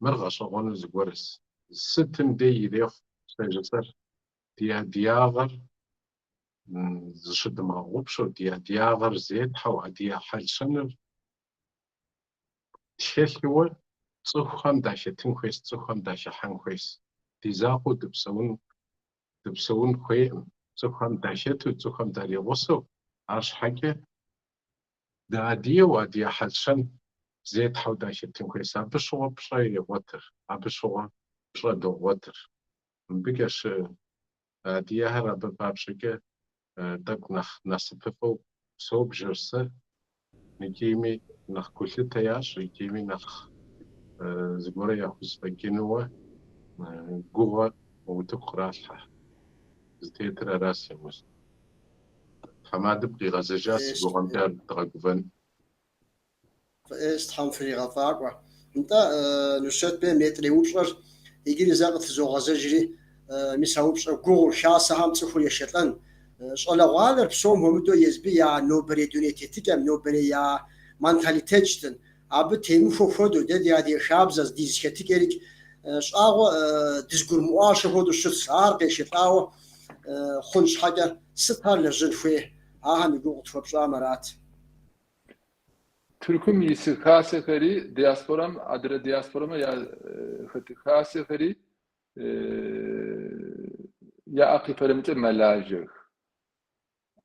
Мыр гъэщӏэгъуэну зыгуэрыс. Сытым дей ирехъу сэ жысӏэр, ди адыгагъэр зыщыдмыгъэгъупщэу, ди адыгагъэр зетхьэу, адыгэ хьэл-щэныр тхэлъыуэ цӏыхухэм дахэтын хуейс, цӏыхухэм дахыхьэн хуейс. Ди закъуэу дыпсэун дыпсэун хуейкъым. Цӏыхухэм дахэту, цӏыхухэм даригъусэу, арщхьэкӏэ дыадыгэу адыгэ хьэл-щэн зетхьэу дахэтын хуейс. Абы щыгъуэ пщӏэ егъуэтыр, абы щыгъуэ пщӏэ догъуэтыр. Мыбыкӏэ щыӏэ адыгэхэр абы папщӏэкӏэ тӏэкӏу нэхъ насыпыфӏэу собжыр сэ, икӏими нэхъ гулъытэ ящӏ, икӏими нэхъ зыгуэрэ яхузэфӏэкӏынууэ гугъэ утыку къралъхьэ. Зытетыр аращ, Емуз. Тхьэмадэм къигъэзэжащ си гугъэмкӏэ ар дгъэгувэн. Фӏыӏейщ, Тхьэм фригъэфӏакӏуэ. Нтӏэ, Нусрэт бей, нетӏрей упщӏэр иджыри зэ къытызогъэзэжри, мис а упщӏэ гугъур хасэхэм цӏыхур ешэлӏэн. Щӏалэгъуалэр псом хуэмыдэу езбы я нобэрей дуней тетыкӏэм, нобэрей я менталитет жытӏэн. Абы темыхуэ хуэдэу, дэ ди адыгэ хабзэ ди зэхэтыкӏэрикӏ щӏагъуэ дызгурымыӏуащэ хуэдэу щытщ. Ар къешэлӏауэ хъун щхьэкӏэ сыт ар лэжьын хуей? Ахэм и гугъу къытхуэпщӏам арат. Тыркум ис хасэхэри, диаспорэм, адрэ диаспорэмэ я хэт хасэхэри яӏэ къифэрэмкӏэ мэлажьэх.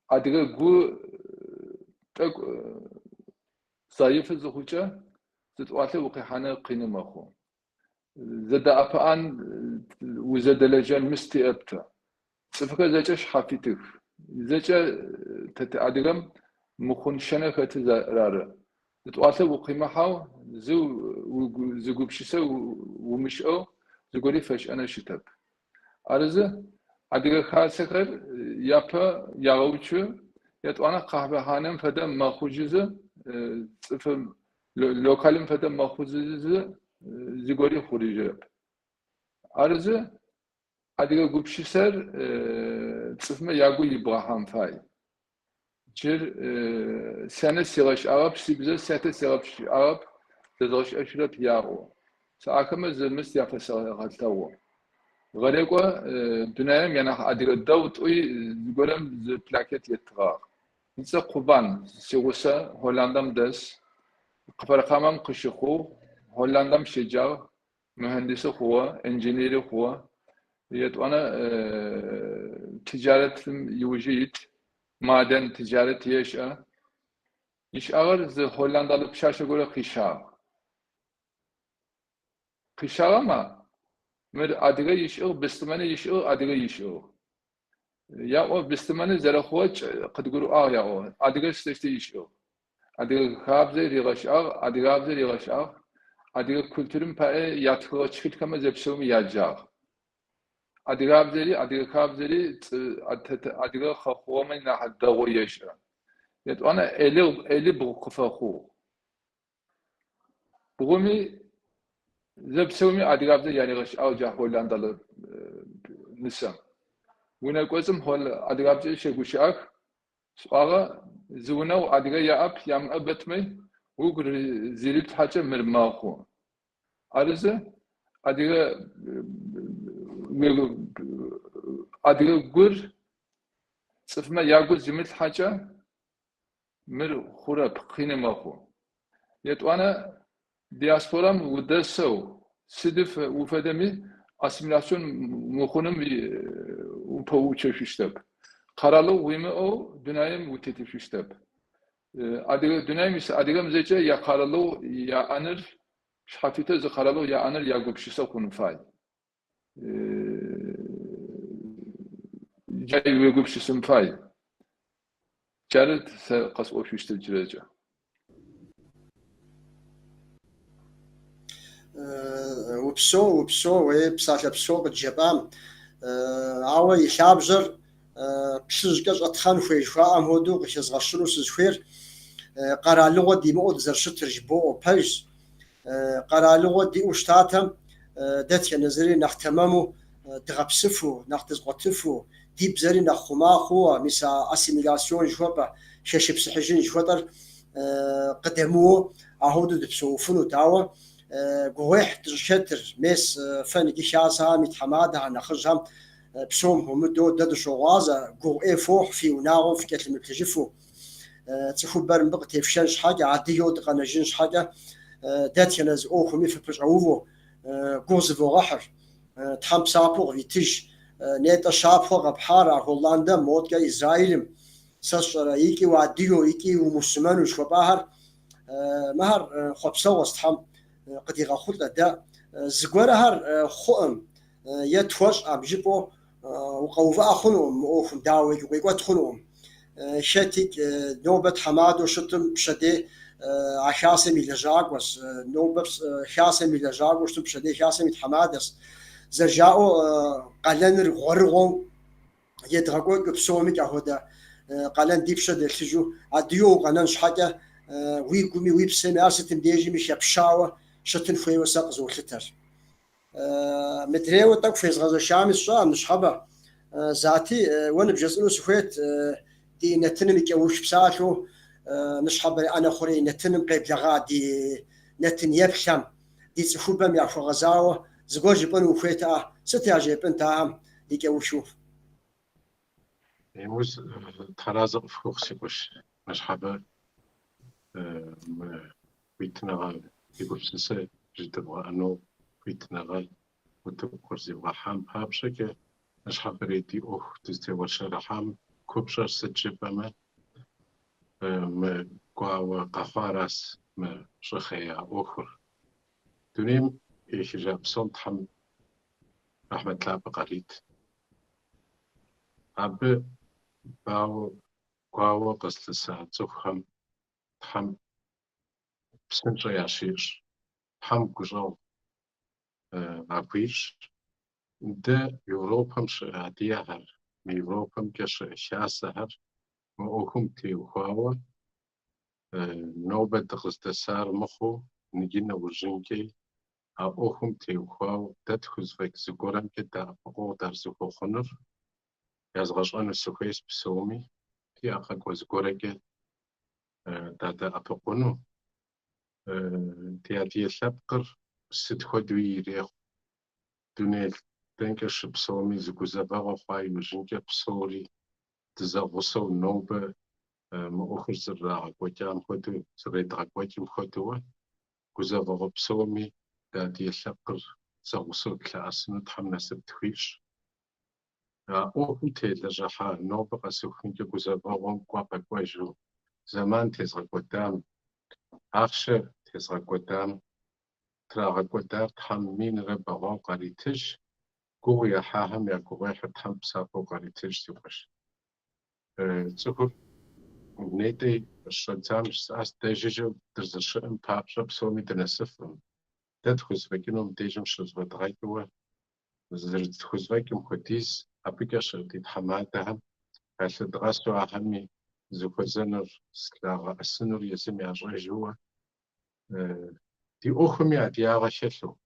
Адыгэ гу тӏэкӏу заифы зыхъукӏэ, зы тӏуалъэ укъихьэныр къины мэхъу. Зэдэӏэпыӏэн, узэдэлэжьэн мыс тиӏэп тэ. Цӏыфхэр зэкӏэ шъхьафитых. Зэкӏэ тэ тыадыгэм мыхъун шэнэ хэты ары. Зы тӏуалъэ укъимыхьэу, зы зы гупшысэ умыщыӏэу зыгори фэшӏэнэу щытэп. Арызы адыгэ хасэхэр япэ ягъэуцу, етӏуанэ къахьвэхьанэм фэдэ мэхъужьызы цӏыфым локалым фэдэ мэхъузызы зыгори хъурижьырэп. Арызы адыгэ гупшысэр цӏыфмэ ягу ибгъэхьан фай. Джыр сянэ сигъэшӏагъэп, сибзэ сятэ сигъэшӏагъэп, зэзгъэшӏэшъурэп яӏо. Сэ ахэмэ зы мыс яфэсэгъэлъэгъу. Гъэрекӏо дунаим янахь адыгэ дэгъу тӏуи зыгорэм зы плакет еттыгъагъ. Ыцӏэ Къубан, сигъусэ Холландам дэс, Кфар-Камэм къыщыхъугъ, Холландам щеджагъ, мухьэндисы хъугъэ, инженери хъугъэ. Етӏуанэ тиджарэтым иужы ит, мадэн тиджарэт ешӏэ. Ишӏагъэр зы холландалы пшъашъэ горэ къищагъ. Къищагъэмэ, мыр адыгэ ишӏыгъ, быслъымэны ишӏыгъ, адыгэ ишӏыгъ. Яӏо быслъымэны зэрэхъугъэ къыдгурыӏуагъ яӏо, адыгэ сыдэущтэу ишӏыгъ. Адыгэ хабзэ ригъэшӏагъ, адыгабзэ ригъэшӏагъ, адыгэ культурым пае ятхыгъэ тхылъхэмэ зэпсэуми яджагъ. Адыгабзэри, адыгэ хабзэри адыгэ къэхъугъэмэ нахь дэгъоу ешӏэ. Етӏуанэ ӏэлыбгъу къыфэхъугъ. Бгъуми зэпсэуми адыгабзэ яригъэшӏагъ джа холландалы нысэм. Унэ кӏоцӏым адыгабзэкӏэ щэгущыӏэх. Сӏуагъэ, зы унэгъу адыгэ яӏэп, ямыӏэ бэтми, угу зириплъхьэкӏэ мыр мэхъу. Арызы адыгэ. Адыгэ гур цӏыфмэ ягу зимылъхьэкӏэ мыр хъурэп, къины мэхъу. Етӏуанэ диаспорэм удэсэу сыды уфэдэми ассимиляцион мыхъуным упэуцошъущтэп. Къэралыгъу уимыӏэу дунаим утетышъущтэп. Адыгэ дунаим ис адыгэм зэкӏэ якъэралыгъу яӏэныр, шъхьафитэу зы къэралыгъу яӏэныр ягупшысэ хъун фай. Джай уегупшысын фай. Джары сэ къэсӏошъущтыр джырэкӏэ. Упсэу, упсэу, уей, псалъэ псо къыджепӏам. Ауэ и лъабжьэр плъыжькӏэ щӏэтхъэн хуей жыхуаӏэм хуэдэу къыхэзгъэщыну сызыхуейр къэралыгъуэ димыӏэу дызэрыщытыр жыбоӏэ, пэжщ. Къэралыгъуэ диӏэу щытатэм дэтхэнэ зыри нэхъ тэмэму дгъэпсыфу, нэхъ дызкъуэтыфу, ди бзэри нэхъ хъума хъууэ, мис а ассимиляцион жыхуэпӏэ, хэшыпсыхьыжын жыхуэтӏэр къыдэмыуэу ахуэдэу дыпсэуфынут. Ауэ гугъуехь дыщӏыхэтыр, мес фэ ныджы хасэхэм и тхьэмадэхэр, нэхъыжьхэм псом хуэмыдэу дэ дыщогъуазэ, гугъу ӏей фохь фи унагъуэм фыкӏэлъымыплъыжыфу. Цӏыхубэр мыбы къытефшэн щхьэкӏэ, адыгэу дыкъэнэжын щхьэкӏэ, дэтхэнэ зы ӏуэхуми фыпыщӏэувэу гугъу зывогъэхьыр. Тхьэм псапэу къывитыж. Нетӏэ щапхъэу къэпхьар а Голландэм, моткӏэ Израилым, сэ сщӏэрэ, икӏи уадыгэу, икӏи умусумэну жыхуэпӏахэр, мыхэр хъуэпсэгъуэщ Тхьэм къыдигъэхъулӏэ. Дэ зыгуэрхэр хъуӏым е тхуэщӏӏэм жыпӏэу Укъэувыӏэ хъунукъым мы ӏуэхум, дауикӏ, укъикӏуэт хъунукъым. Хэтикӏ нобэ тхьэмадэу щытым пщэдей а хасэм и лэжьакӏуэщ, нобэ хасэм и лэжьакӏуэу щытым пщэдей хасэм и тхьэмадэщ. Зэрыжаӏэу къалэныр гъуэрыгъуэу едгъэкӏуэкӏыу псомикӏ ахуэдэ къалэн ди пщэ дэлъыжу адыгэу укъэнэн щхьэкӏэ уи гуми уи псэми ар сытым дежми хэпщауэ щытын хуейуэ сэ къызолъытэр. Мыдрейуэ тӏэкӏу фезгъэзэшами сщӏэӏым ныщхьэбэ. Зати, уэ ныбжесӏэну сыхуейт ди нэтыным и кӏэух псалъэу ныщхьэбэрей ӏэнэ хъурей нэтыным къеблэгъа ди нэтын еплъхэм, ди цӏыхубэм яхуэгъэзауэ зыгуэр жыпӏэну ухуейтэӏэ? Сыт яжепӏынт ахэм и кӏэухыу? Емуз, Тхьэразэ къыфхухъу, си къуэш, ныщхьэбэ мы хуитыныгъэ ди гупсысэ жыдыбгъэӏэну хуитыныгъэ утыку къызивгъэхьам папщӏэкӏэ, ныщхьэбэрей ди ӏуэху дызытеуэршэрыхьам купщӏэр сыт жыпӏэмэ, мы гуауэ къэхъуаращ мы щӏыхъея ӏуэхур. Дунейм ехыжа псом Тхьэм рэхьмэт лъапӏэ къарит. Абы бауэ гуауэ къызылъыса цӏыхухэм Тхьэм псынщӏэ ящищӏ, Тхьэм гущӏэгъу къахуищӏ. Дэ Европэм щыӏэ адыгэхэр, мы Европэмкӏэ щыӏэ хасэхэр мы ӏуэхум теухуауэ нобэ дыкъыздэсар мыхъуу, ныджы нэужьынкӏи а ӏуэхум теухуауэ дэ тхузэфӏэкӏ зыгуэрэмкӏэ дэӏэпыкъуэгъу дазэрыхуэхъунур язгъэщӏэну сыхуейщ псоми, фи ӏэ къэкӏуэ зыгуэрэкӏэ дадэӏэпыкъуну. Ди адыгэ лъэпкъыр сыт хуэдэуи ирехъу, дуней дэнкӏэ щыпсэуми зы гузэвэгъуэ хъуа иужьынкӏэ псори дызэгъусэу нобэ мы ӏуэхур зэрырагъэкӏуэкӏам хуэдэу, зэредгъэкӏуэкӏым хуэдэуэ, гузэвэгъуэ псоми ди адыгэ лъэпкъыр зэгъусэу длъэӏэсыну Тхьэм насып тхуищӏ. А ӏуэхум телэжьыхьа нобэ къэсыхункӏэ гузэвэгъуэм кӏуэ къэкӏуэжу зэман тезгъэкӏуэдам, ахъшэ тезгъэкӏуэдам, трагъэкӏуэдар Тхьэм минрэ бэгъуау къаритыж, гугъу ехьахэм я гугъуехьыр Тхьэм псапэу къаритыж, си къуэш. Цӏыхур нетӏэ щӏэдзам жысӏащ, дэ жыжьэу дызэрыщыӏэм папщӏэ псоми дынэсыфкъым. Дэ тхузэфӏэкӏыну мыбдежым щызэфӏэдгъэкӏыуэ зэрытхузэфӏэкӏым хуэдиз абыкӏэ щыӏэ ди тхьэмадэхэм ялъэдгъэсу ахэми зыхуэзэнур, зылъагъэӏэсынур езым ящӏэжыуэ, ди ӏуэхуми адыгагъэ хэлъу,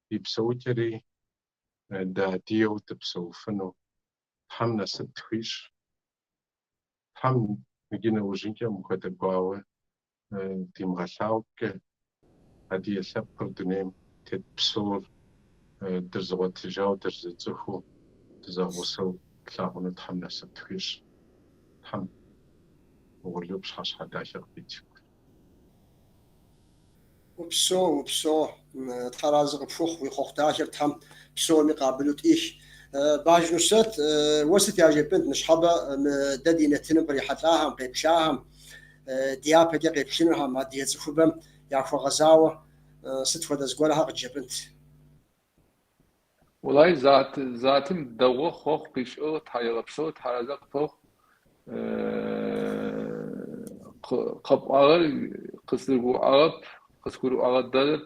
ди псэукӏэри дыадыгэу дыпсэуфыну Тхьэм насып тхуищӏ. Тхьэм иджы нэужьынкӏэ мыпхуэдэ гуауэ димыгъэлъагъукӏэ, адыгэ лъэпкъыр дунейм тет псор дызэгъуэтыжауэ, дызэцӏыхуу, дызэгъусэу тлъагъуну Тхьэм насып тхуищӏ. Тхьэм угъурлы пщыхьэщхьэ дахэ къыдит. Упсэу, упсэу, Тхьэразэ къыпхухъу, уи хъуэхъу дахэр Тхьэм псоми къабылу тӏих. Бажэ Нусрэт, уэ сыт яжепӏынт ныщхьэбэ мы дэ ди нэтыным кърихьэлӏахэм, къеплъахэм, дяпэкӏэ къеплъынухэм, адыгэ цӏыхубэм яхуэгъэзауэ сыт хуэдэ зыгуэрхэр къыджепӏынт? Уэлай, Затым дэгъу хъуэхъу къишӏыгъ, тхьаегъэпсэу, тхьэразэ къыпэхъу. Къэпӏуагъэр къысгурыӏуагъэп, къысгурыӏуагъэ дэдэп.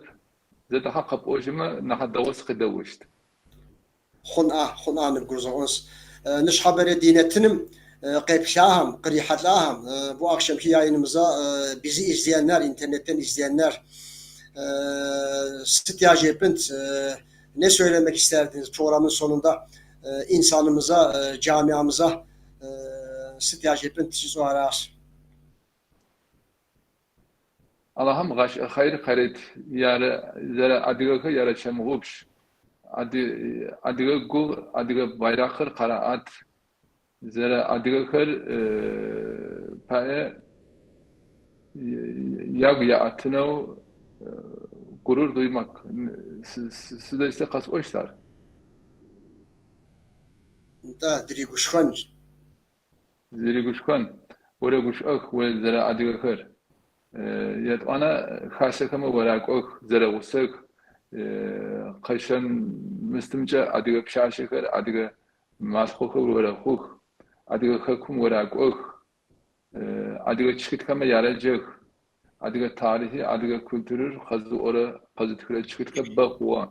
Зэ нахьэ къэпӏожьымэ, нахь дэгъоу сыкъедэӏущт. Хъунӏа, хъунӏа ныбгурызгъэӏуэнс. Ныщхьэбэрей ди нэтыным къеплъахэм, кърихьэлӏахэм, bu akşamki yayınımıza bizi izleyenler, internetten izleyenler sıt yajep'int, ne söylemek isterdiniz programın sonunda insanımıza, camiamıza sıt yajep'int жысӏэу аращ. Алахьым хъайр къарет, зэрэ адыгэхэр ярэщымыгъупш, адыгэ гугъ, адыгэ байракъыр къараӏэт, зэрэ адыгэхэр пае ягу яӏэтынэу gurur duymak. Сыдэщтэ къэсӏощт ар? Нтӏэ, дригушхуэн. Зригушхуэн, орэгушӏох о зэрэадыгэхэр. Етӏуанэ хасэхэмэ оракӏох, зэрэгъусэх, къэщэн мыстымкӏэ адыгэ пшъашъэхэр, адыгэ малъхъохэр орэхъух, адыгэ хэкум оракӏох, адыгэ тхылъхэмэ ярэджэх, адыгэ тарихъи, адыгэ культурэр къэзыӏорэ, къэзытхырэ тхылъхэр бэ хъугъэ.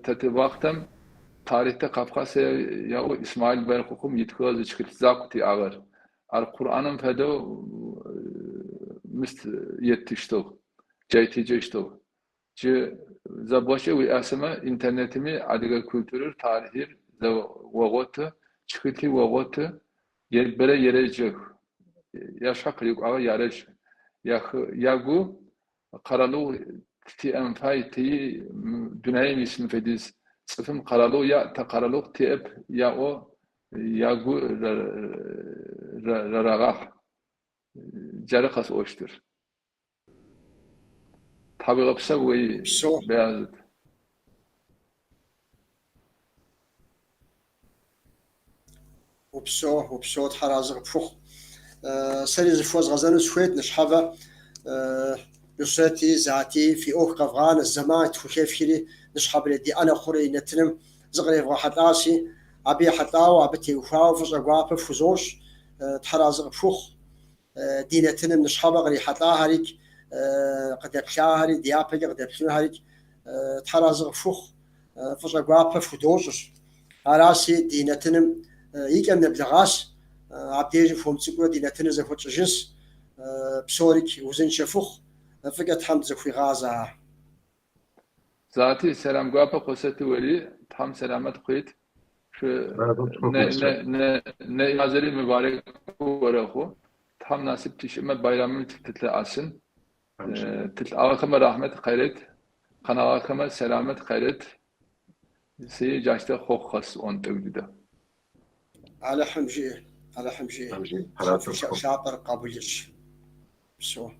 Тэ тиуахътэм тарихътэ Кавказ яӏэу Исмаил Бэркъукъум итхыгъэ зы тхылъ закъу тиӏагъэр. Ар Къурӏаным фэдэу мыст еттыщтыгъ, джай теджэщтыгъ. Джы зэбгъэшӏэ уиӏасэмэ интернетыми адыгэ культурэр, тарихъыр огъоты, тхылъи огъоты, бэрэ ерэджэх, яшъхьэ къырикӏуагъэр ярэдж, ягу къэралыгъу тиӏэн фай, тыи дунаим исым фэдиз цӏыфым къэралыгъу яӏ, тэ къэралыгъу тиӏэп яӏо ягу рарагъахь. Джары къэсӏощтыр. Тхьауегъэпсэу уи Беязыт. Упсэу, упсэу, Тхьэразэ къыпхухъу. Сэри зыфхуэзгъэзэну сыхуейт ныщхьэбэ Нусрэти, Зати, фи ӏуэху къэвгъанэ, зэман тхухефхри, ныщхьэбэрей ди ӏэнэ хъурей нэтыным зыкъревгъэхьэлӏащи, абы ехьэлӏауэ, абы теухуауэ фӏыщӏэ гуапэ фхузощӏ, Тхьэразэ къыпхухъу. Ди нэтыным ныщхьэбэ кърихьэлӏахэрикӏ, къыдэплъахэри, дяпэкӏэ къыдэплъынухэрикӏ Тхьэразэ къыфхухъу, фӏыщӏэ гуапэ фхудощӏыр. Аращи, ди нэтыным и кӏэм нэблэгъащ, абдежым хуэм цӏыкӏурэ ди нэтыныр зэхуэтщӏыжынщ. Псорикӏ узыншэ фыхъу, фӏыкӏэ Тхьэм дызэхуигъазэ. Зати, сэлам гуапэ къосэты ори, Тхьэм сэламэт къуит. Нэӏимазэри мыбарек орэхъу. Тхьэм насып тишӏымэ байрамым тылъыӏэсын. Тылӏагъэхэмэ рахьмэт къерет, къэнагъэхэмэ сэламэт къерет. Си джащтэ хъохъу къэсӏон тӏэкӏу дыдэ. Алыхьым жиӏэ, Алыхьым жиӏэ. Тхьэм фи лъэӏу лъапӏэр къабыл ищӏ. Псо.